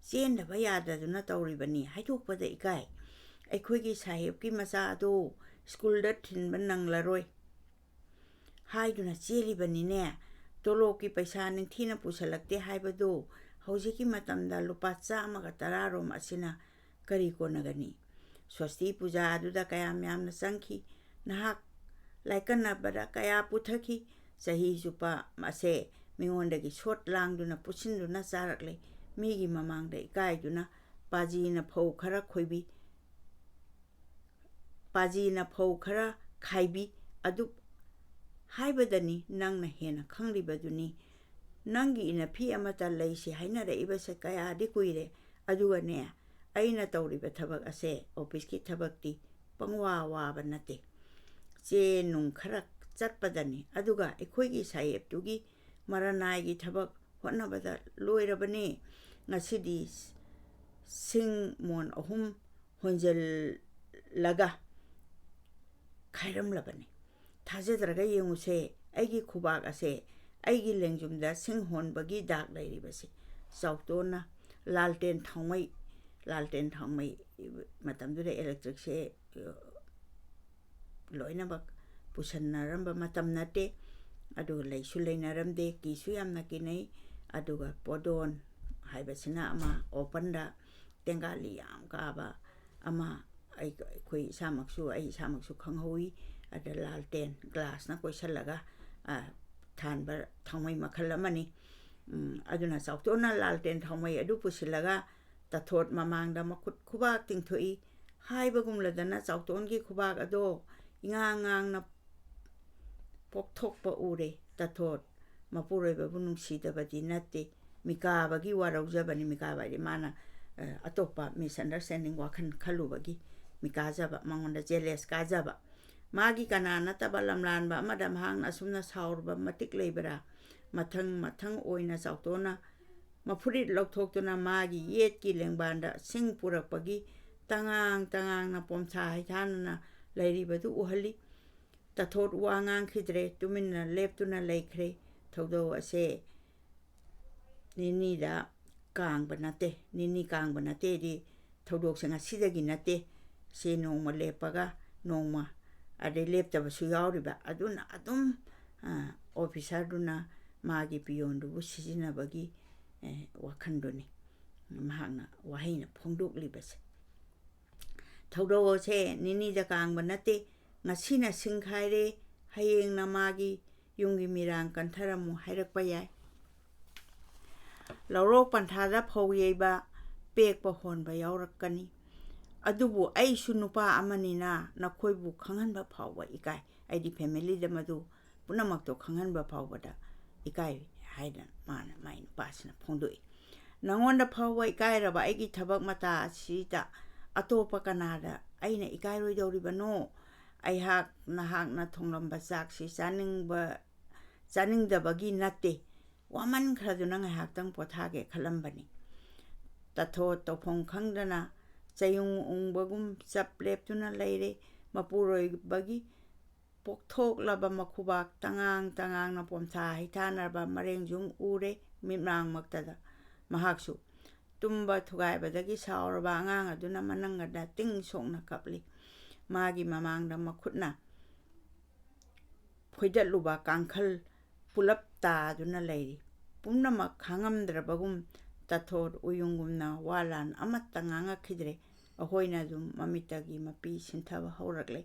ꯆꯦꯟꯗꯕ ꯌꯥꯗꯗꯨꯅ ꯇꯧꯔꯤꯕꯅꯤ꯫ ꯍꯥꯏꯗꯣꯛꯄꯗ ꯏꯀꯥꯏ꯫ ꯑꯩꯈꯣꯏꯒꯤ ꯁꯥꯍꯦꯕꯀꯤ ꯃꯆꯥ ꯑꯗꯣ ꯁ꯭ꯀꯨꯜꯗ ꯊꯤꯟꯕ ꯅꯪꯂꯔꯣꯏ ꯍꯥꯏꯗꯨꯅ ꯆꯦꯜꯂꯤꯕꯅꯤꯅꯦ꯫ ꯇꯣꯂꯣꯞꯀꯤ ꯄꯩꯁꯥ ꯅꯤꯡꯊꯤꯅ ꯄꯨꯁꯜꯂꯛꯇꯦ ꯍꯥꯏꯕꯗꯨ ꯍꯧꯖꯤꯛꯀꯤ ꯃꯇꯝꯗ ꯂꯨꯄꯥ ꯆꯥꯝꯃꯒ ꯇꯔꯥꯔꯣꯝ ꯑꯁꯤꯅ ꯀꯔꯤ ꯀꯣꯟꯅꯒꯅꯤ? ꯁ꯭ꯋꯁꯇꯤ ꯄꯨꯖꯥ ꯑꯗꯨꯗ ꯀꯌꯥꯝ ꯌꯥꯝꯅ ꯆꯪꯈꯤ? ꯅꯍꯥꯛ ꯂꯥꯏꯀꯠꯅꯕꯗ ꯀꯌꯥ ꯄꯨꯊꯈꯤ꯫ ꯆꯍꯤ ꯆꯨꯞꯄ ꯑꯁꯦ ꯃꯤꯉꯣꯟꯗꯒꯤ ꯁꯣꯠ ꯂꯥꯡꯗꯨꯅ ꯄꯨꯠꯁꯤꯟꯗꯨꯅ ꯆꯥꯔꯛꯂꯦ꯫ ꯃꯤꯒꯤ ꯃꯃꯥꯡꯗ ꯏꯀꯥꯏꯗꯨꯅ ꯄꯥꯖꯤꯅ ꯐꯧ ꯈꯔ ꯈꯣꯏꯕꯤ, ꯄꯥꯖꯤꯅ ꯐꯧ ꯈꯔ ꯈꯥꯏꯕꯤ꯫ ꯑꯗꯨ ꯍꯥꯏꯕꯗꯅꯤ, ꯅꯪꯅ ꯍꯦꯟꯅ ꯈꯪꯂꯤꯕꯗꯨꯅꯤ꯫ ꯅꯪꯒꯤ ꯏꯅꯐꯤ ꯑꯃꯠꯇ ꯂꯩꯁꯤ ꯍꯥꯏꯅꯔꯛꯏꯕꯁꯦ ꯀꯌꯥꯗꯤ ꯀꯨꯏꯔꯦ꯫ ꯑꯗꯨꯒꯅꯦ, ꯑꯩꯅ ꯇꯧꯔꯤꯕ ꯊꯕꯛ ꯑꯁꯦ, ꯑꯣꯐꯤꯁꯀꯤ ꯊꯕꯛꯇꯤ ꯄꯪꯋꯥ ꯋꯥꯕ ꯅꯠꯇꯦ꯫ ꯆꯦ ꯅꯨꯡ ꯈꯔ ꯆꯠꯄꯗꯅꯤ꯫ ꯑꯗꯨꯒ ꯑꯩꯈꯣꯏꯒꯤ ꯁꯥꯍꯦꯕꯇꯨꯒꯤ ꯃꯔꯅꯥꯏꯒꯤ ꯊꯕꯛ ꯍꯣꯠꯅꯕꯗ ꯂꯣꯏꯔꯕꯅꯤ꯫ ꯉꯁꯤꯗꯤ ꯁꯤꯡ ꯃꯣꯟ ꯑꯍꯨꯝ ꯍꯣꯟꯖꯜꯂꯒ ꯈꯥꯏꯔꯝꯂꯕꯅꯤ꯫ ꯊꯥꯖꯗ꯭ꯔꯒ ꯌꯦꯡꯉꯨꯁꯦ, ꯑꯩꯒꯤ ꯈꯨꯕꯥꯛ ꯑꯁꯦ ꯑꯩꯒꯤ ꯂꯦꯡꯖꯨꯝꯗ ꯁꯤꯡ ꯍꯣꯟꯕꯒꯤ ꯗꯥꯛ ꯂꯩꯔꯤꯕꯁꯦ꯫ ꯆꯥꯎꯇꯣꯟꯅ ꯂꯥꯜꯇꯦꯟ ꯊꯥꯎꯃꯩ, ꯂꯥꯜꯇꯦꯟ ꯊꯥꯎꯃꯩ, ꯃꯇꯝꯗꯨꯗ ꯏꯂꯦꯛꯇ꯭ꯔꯤꯛꯁꯦ, ꯑ, ꯂꯣꯏꯅꯃꯛ ꯄꯨꯁꯟꯅꯔꯝꯕ ꯃꯇꯝ ꯅꯠꯇꯦ꯫ ꯑꯗꯨꯒ ꯂꯩꯁꯨ ꯂꯩꯅꯔꯝꯗꯦ, ꯀꯤꯁꯨ ꯌꯥꯝꯅ ꯀꯤꯅꯩ꯫ ꯑꯗꯨꯒ ꯄꯣꯗꯣꯟ ꯍꯥꯏꯕꯁꯤꯅ ꯑꯃ ꯑꯣꯄꯟꯗ ꯇꯦꯡꯒꯥꯂꯤ ꯌꯥꯝ ꯀꯥꯕ ꯑꯃ, ꯑꯩ, ꯑꯩꯈꯣꯏ ꯏꯁꯥꯃꯛꯁꯨ, ꯑꯩ ꯏꯁꯥꯃꯛꯁꯨ ꯈꯪꯍꯧꯋꯤ꯫ ꯑꯗ ꯂꯥꯜꯇꯦꯟ ꯒ꯭ꯂꯥꯁꯅ ꯀꯣꯏꯁꯜꯂꯒ, ꯑ, ꯊꯥꯟꯕ ꯊꯥꯎꯃꯩ ꯃꯈꯜ ꯑꯃꯅꯤ꯫ ꯎꯝ, ꯑꯗꯨꯅ ꯆꯥꯎꯇꯣꯟꯅ ꯂꯥꯜꯇꯦꯟ ꯊꯥꯎꯃꯩ ꯑꯗꯨ ꯄꯨꯁꯤꯜꯂꯒ ꯇꯥꯊꯣꯠ ꯃꯃꯥꯡꯗ ꯃꯈꯨꯠ ꯈꯨꯕꯥꯛ ꯇꯤꯡꯊꯣꯛꯏ꯫ ꯍꯥꯏꯕꯒꯨꯝꯂꯗꯅ ꯆꯥꯎꯇꯣꯟꯒꯤ ꯈꯨꯕꯥꯛ ꯑꯗꯣ ꯏꯉꯥꯡ ꯉꯥꯡꯅ ꯄꯣꯛꯊꯣꯛꯄ ꯎꯔꯦ꯫ ꯇꯥꯊꯣꯠ ꯃꯄꯨꯔꯣꯏꯕꯕꯨ ꯅꯨꯡꯁꯤꯗꯕꯗꯤ ꯅꯠꯇꯦ꯫ ꯃꯤꯀꯥꯕꯒꯤ ꯋꯥꯔꯧꯖꯕꯅꯤ꯫ ꯃꯤꯀꯥꯕ ꯍꯥꯏꯗꯤ ꯃꯥꯅ, ꯑ, ꯑꯇꯣꯞꯄ misunderstanding ꯋꯥꯈꯜ ꯈꯜꯂꯨꯕꯒꯤ ꯃꯤꯀꯥꯖꯕ, ꯃꯉꯣꯟꯗ jealous ꯀꯥꯖꯕ꯫ ꯃꯥꯒꯤ ꯀꯅꯥ ꯅꯠꯇꯕ ꯂꯝꯂꯥꯟꯕ ꯑꯃꯗ ꯃꯍꯥꯛꯅ ꯑꯁꯨꯝꯅ ꯁꯥꯎꯔꯨꯕ ꯃꯇꯤꯛ ꯂꯩꯕ꯭ꯔꯥ? ꯃꯊꯪ ꯃꯊꯪ ꯑꯣꯏꯅ ꯆꯥꯎꯇꯣꯟꯅ ꯃꯐꯨꯔꯤꯠ ꯂꯧꯊꯣꯛꯇꯨꯅ ꯃꯥꯒꯤ ꯌꯦꯠꯀꯤ ꯂꯦꯡꯕꯥꯟꯗ ꯁꯤꯡ ꯄꯨꯔꯛꯄꯒꯤ ꯇꯉꯥꯡ ꯇꯉꯥꯡꯅ ꯄꯣꯝꯁꯥ ꯍꯩꯊꯥꯅꯅ ꯂꯩꯔꯤꯕꯗꯨ ꯎꯍꯜꯂꯤ꯫ ꯇꯥꯊꯣꯠ ꯋꯥ ꯉꯥꯡꯈꯤꯗ꯭ꯔꯦ, ꯇꯨꯃꯤꯟꯅ ꯂꯦꯞꯇꯨꯅ ꯂꯩꯈ꯭ꯔꯦ꯫ ꯊꯧꯗꯧ ꯑꯁꯦ ꯅꯤꯅꯤꯗ ꯀꯥꯡꯕ ꯅꯠꯇꯦ, ꯅꯤꯅꯤ ꯀꯥꯡꯕ ꯅꯠꯇꯦꯗꯤ ꯊꯧꯗꯣꯛꯁꯦ ꯉꯁꯤꯗꯒꯤ ꯅꯠꯇꯦ꯫ ꯁꯤ ꯅꯣꯡꯃ ꯂꯦꯞꯄꯒ ꯅꯣꯡꯃ ꯑꯗꯩ ꯂꯦꯞꯇꯕꯁꯨ ꯌꯥꯎꯔꯤꯕ꯫ ꯑꯗꯨꯅ ꯑꯗꯨꯝ, ꯑ, ꯑꯣꯐꯤꯁꯥꯔꯗꯨꯅ ꯃꯥꯒꯤ ꯄꯤꯌꯣꯟꯗꯨꯕꯨ ꯁꯤꯖꯤꯟꯅꯕꯒꯤ, ꯑꯦ, ꯋꯥꯈꯜꯗꯨꯅꯤ ꯃꯍꯥꯛꯅ ꯋꯥꯍꯩꯅ ꯐꯣꯡꯗꯣꯛꯂꯤꯕꯁꯦ꯫ ꯊꯧꯗꯣꯛ ꯑꯁꯦ ꯅꯤꯅꯤꯗ ꯀꯥꯡꯕ ꯅꯠꯇꯦ, ꯉꯁꯤꯅ ꯁꯤꯡꯈꯥꯏꯔꯦ, ꯍꯌꯦꯡꯅ ꯃꯥꯒꯤ ꯌꯨꯝꯒꯤ ꯃꯤꯔꯥꯡ ꯀꯟꯊꯔꯝꯃꯨ ꯍꯥꯏꯔꯛꯄ ꯌꯥꯏ꯫ ꯂꯧꯔꯣꯛ ꯄꯟꯊꯥꯗ ꯐꯧ ꯌꯩꯕ, ꯄꯦꯛꯄ ꯍꯣꯟꯕ ꯌꯥꯎꯔꯛꯀꯅꯤ꯫ ꯑꯗꯨꯕꯨ ꯑꯩꯁꯨ ꯅꯨꯄꯥ ꯑꯃꯅꯤꯅ ꯅꯈꯣꯏꯕꯨ ꯈꯪꯍꯟꯕ ꯐꯥꯎꯕ ꯏꯀꯥꯏ꯫ ꯑꯩꯗꯤ ꯐꯦꯃꯤꯂꯤꯗ ꯃꯗꯨ ꯄꯨꯝꯅꯃꯛꯇꯣ ꯈꯪꯍꯟꯕ ꯐꯥꯎꯕꯗ ꯏꯀꯥꯏ ꯍꯥꯏꯅ ꯃꯥꯅ, ꯃꯥꯏ ꯅꯨꯄꯥꯁꯤꯅ ꯐꯣꯡꯗꯣꯛꯏ꯫ ꯅꯉꯣꯟꯗ ꯐꯥꯎꯕ ꯏꯀꯥꯏꯔꯕ ꯑꯩꯒꯤ ꯊꯕꯛ ꯃꯇꯥ ꯑꯁꯤꯗ ꯑꯇꯣꯞꯄ ꯀꯅꯥꯗ ꯑꯩꯅ ꯏꯀꯥꯏꯔꯣꯏꯗꯧꯔꯤꯕꯅꯣ? ꯑꯩꯍꯥꯛ ꯅꯍꯥꯛꯅ ꯊꯣꯡꯂꯝꯕ ꯆꯥꯛꯁꯤ ꯆꯥꯅꯤꯡꯕ, ꯆꯥꯅꯤꯡꯗꯕꯒꯤ ꯅꯠꯇꯦ, ꯋꯥꯃꯟꯈ꯭ꯔꯗꯨꯅ ꯉꯥꯏꯍꯥꯛꯇꯪ ꯄꯣꯊꯥꯒꯦ ꯈꯜꯂꯝꯕꯅꯤ꯫ ꯇꯥꯊꯣ ꯇꯧꯐꯝ ꯈꯪꯗꯅ ꯆꯌꯨꯡ ꯎꯪꯕꯒꯨꯝ ꯆꯞ ꯂꯦꯞꯇꯨꯅ ꯂꯩꯔꯦ꯫ ꯃꯄꯨꯔꯣꯏꯕꯒꯤ ꯄꯣꯛꯊꯣꯛꯂꯕ ꯃꯈꯨꯕꯥꯛ ꯇꯉꯥꯡ ꯇꯉꯥꯡꯅ ꯄꯣꯝꯊꯥ ꯍꯩꯊꯥꯅꯔꯕ ꯃꯔꯦꯡꯖꯨꯝ ꯎꯔꯦ ꯃꯤꯠꯃꯥꯡꯃꯛꯇꯗ꯫ ꯃꯍꯥꯛꯁꯨ ꯇꯨꯝꯕ ꯊꯨꯒꯥꯏꯕꯗꯒꯤ ꯁꯥꯎꯔꯕ ꯑꯉꯥꯡ ꯑꯗꯨꯅ ꯃꯅꯪꯒꯟꯗ ꯇꯤꯡ ꯁꯣꯛꯅ ꯀꯞꯂꯤ꯫ ꯃꯥꯒꯤ ꯃꯃꯥꯡꯗ ꯃꯈꯨꯠꯅ ꯐꯣꯏꯗꯠꯂꯨꯕ ꯀꯥꯡꯈꯜ ꯄꯨꯂꯞ ꯇꯥꯗꯨꯅ ꯂꯩꯔꯤ꯫ ꯄꯨꯝꯅꯃꯛ ꯈꯥꯡꯉꯝꯗ꯭ꯔꯕꯒꯨꯝ ꯇꯥꯊꯣꯠ ꯎꯌꯨꯡꯒꯨꯝꯅ ꯋꯥ ꯂꯥꯟ ꯑꯃꯠꯇ ꯉꯥꯡꯉꯛꯈꯤꯗ꯭ꯔꯦ꯫ ꯑꯩꯈꯣꯏꯅ ꯑꯗꯨꯝ ꯃꯃꯤꯠꯇꯒꯤ ꯃꯄꯤ ꯁꯤꯟꯊꯕ ꯍꯧꯔꯛꯂꯦ꯫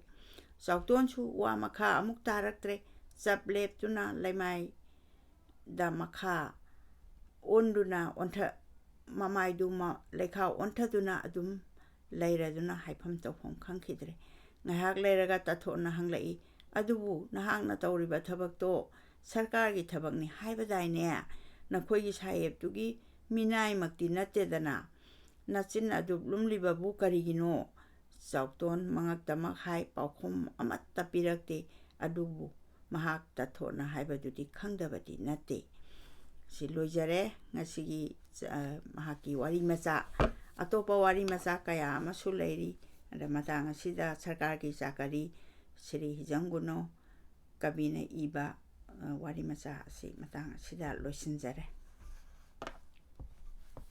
ꯆꯥꯎꯇꯣꯟꯁꯨ ꯋꯥ ꯃꯈꯥ ꯑꯃꯨꯛ ꯇꯥꯔꯛꯇ꯭ꯔꯦ꯫ ꯆꯞ ꯂꯦꯞꯇꯨꯅ ꯂꯩꯃꯥꯏꯗ ꯃꯈꯥ ꯑꯣꯟꯗꯨꯅ ꯑꯣꯟꯊ-, ꯃꯃꯥꯏꯗꯨ ꯃ-, ꯂꯩꯈꯥ ꯑꯣꯟꯊꯗꯨꯅ ꯑꯗꯨꯝ ꯂꯩꯔꯗꯨꯅ ꯍꯥꯏꯐꯝ ꯇꯧꯐꯝ ꯈꯪꯈꯤꯗ꯭ꯔꯦ꯫ ꯉꯥꯏꯍꯥꯛ ꯂꯩꯔꯒ ꯇꯥꯊꯣꯠꯅ ꯍꯪꯂꯛꯏ, "ꯑꯗꯨꯕꯨ ꯅꯍꯥꯛꯅ ꯇꯧꯔꯤꯕ ꯊꯕꯛꯇꯣ ꯁꯔꯀꯥꯔꯒꯤ ꯊꯕꯛꯅꯤ ꯍꯥꯏꯕꯗꯥꯏꯅꯦ? ꯅꯈꯣꯏꯒꯤ ꯁꯥꯍꯦꯕꯇꯨꯒꯤ ꯃꯤꯅꯥꯏꯃꯛꯇꯤ ꯅꯠꯇꯦꯗꯅ꯫ ꯅꯆꯤꯟ ꯑꯗꯨ ꯂꯨꯝꯂꯤꯕꯕꯨ ꯀꯔꯤꯒꯤꯅꯣ?" ꯆꯥꯎꯇꯣꯟ ꯃꯉꯛꯇꯃꯛ ꯍꯥꯏ, ꯄꯥꯎꯈꯨꯝ ꯑꯃꯠꯇ ꯄꯤꯔꯛꯇꯦ꯫ ꯑꯗꯨꯕꯨ ꯃꯍꯥꯛ ꯇꯥꯊꯣꯠꯅ ꯍꯥꯏꯕꯗꯨꯗꯤ ꯈꯪꯗꯕꯗꯤ ꯅꯠꯇꯦ꯫ ꯁꯤ ꯂꯣꯏꯖꯔꯦ ꯉꯁꯤꯒꯤ, ꯑ, ꯃꯍꯥꯛꯀꯤ ꯋꯥꯔꯤ ꯃꯆꯥ꯫ ꯑꯇꯣꯞꯄ ꯋꯥꯔꯤ ꯃꯆꯥ ꯀꯌꯥ ꯑꯃꯁꯨ ꯂꯩꯔꯤ꯫ ꯑꯗ ꯃꯇꯥꯡ ꯑꯁꯤꯗ ꯁꯔꯀꯥꯔꯒꯤ ꯆꯥꯀꯔꯤ ꯁ꯭ꯔꯤ ꯍꯤꯖꯝ ꯒꯨꯅꯣ ꯀꯕꯤꯅ ꯏꯕ, ꯑ, ꯋꯥꯔꯤ ꯃꯆꯥ ꯑꯁꯤ ꯃꯇꯥꯡ ꯑꯁꯤꯗ ꯂꯣꯏꯁꯤꯟꯖꯔꯦ꯫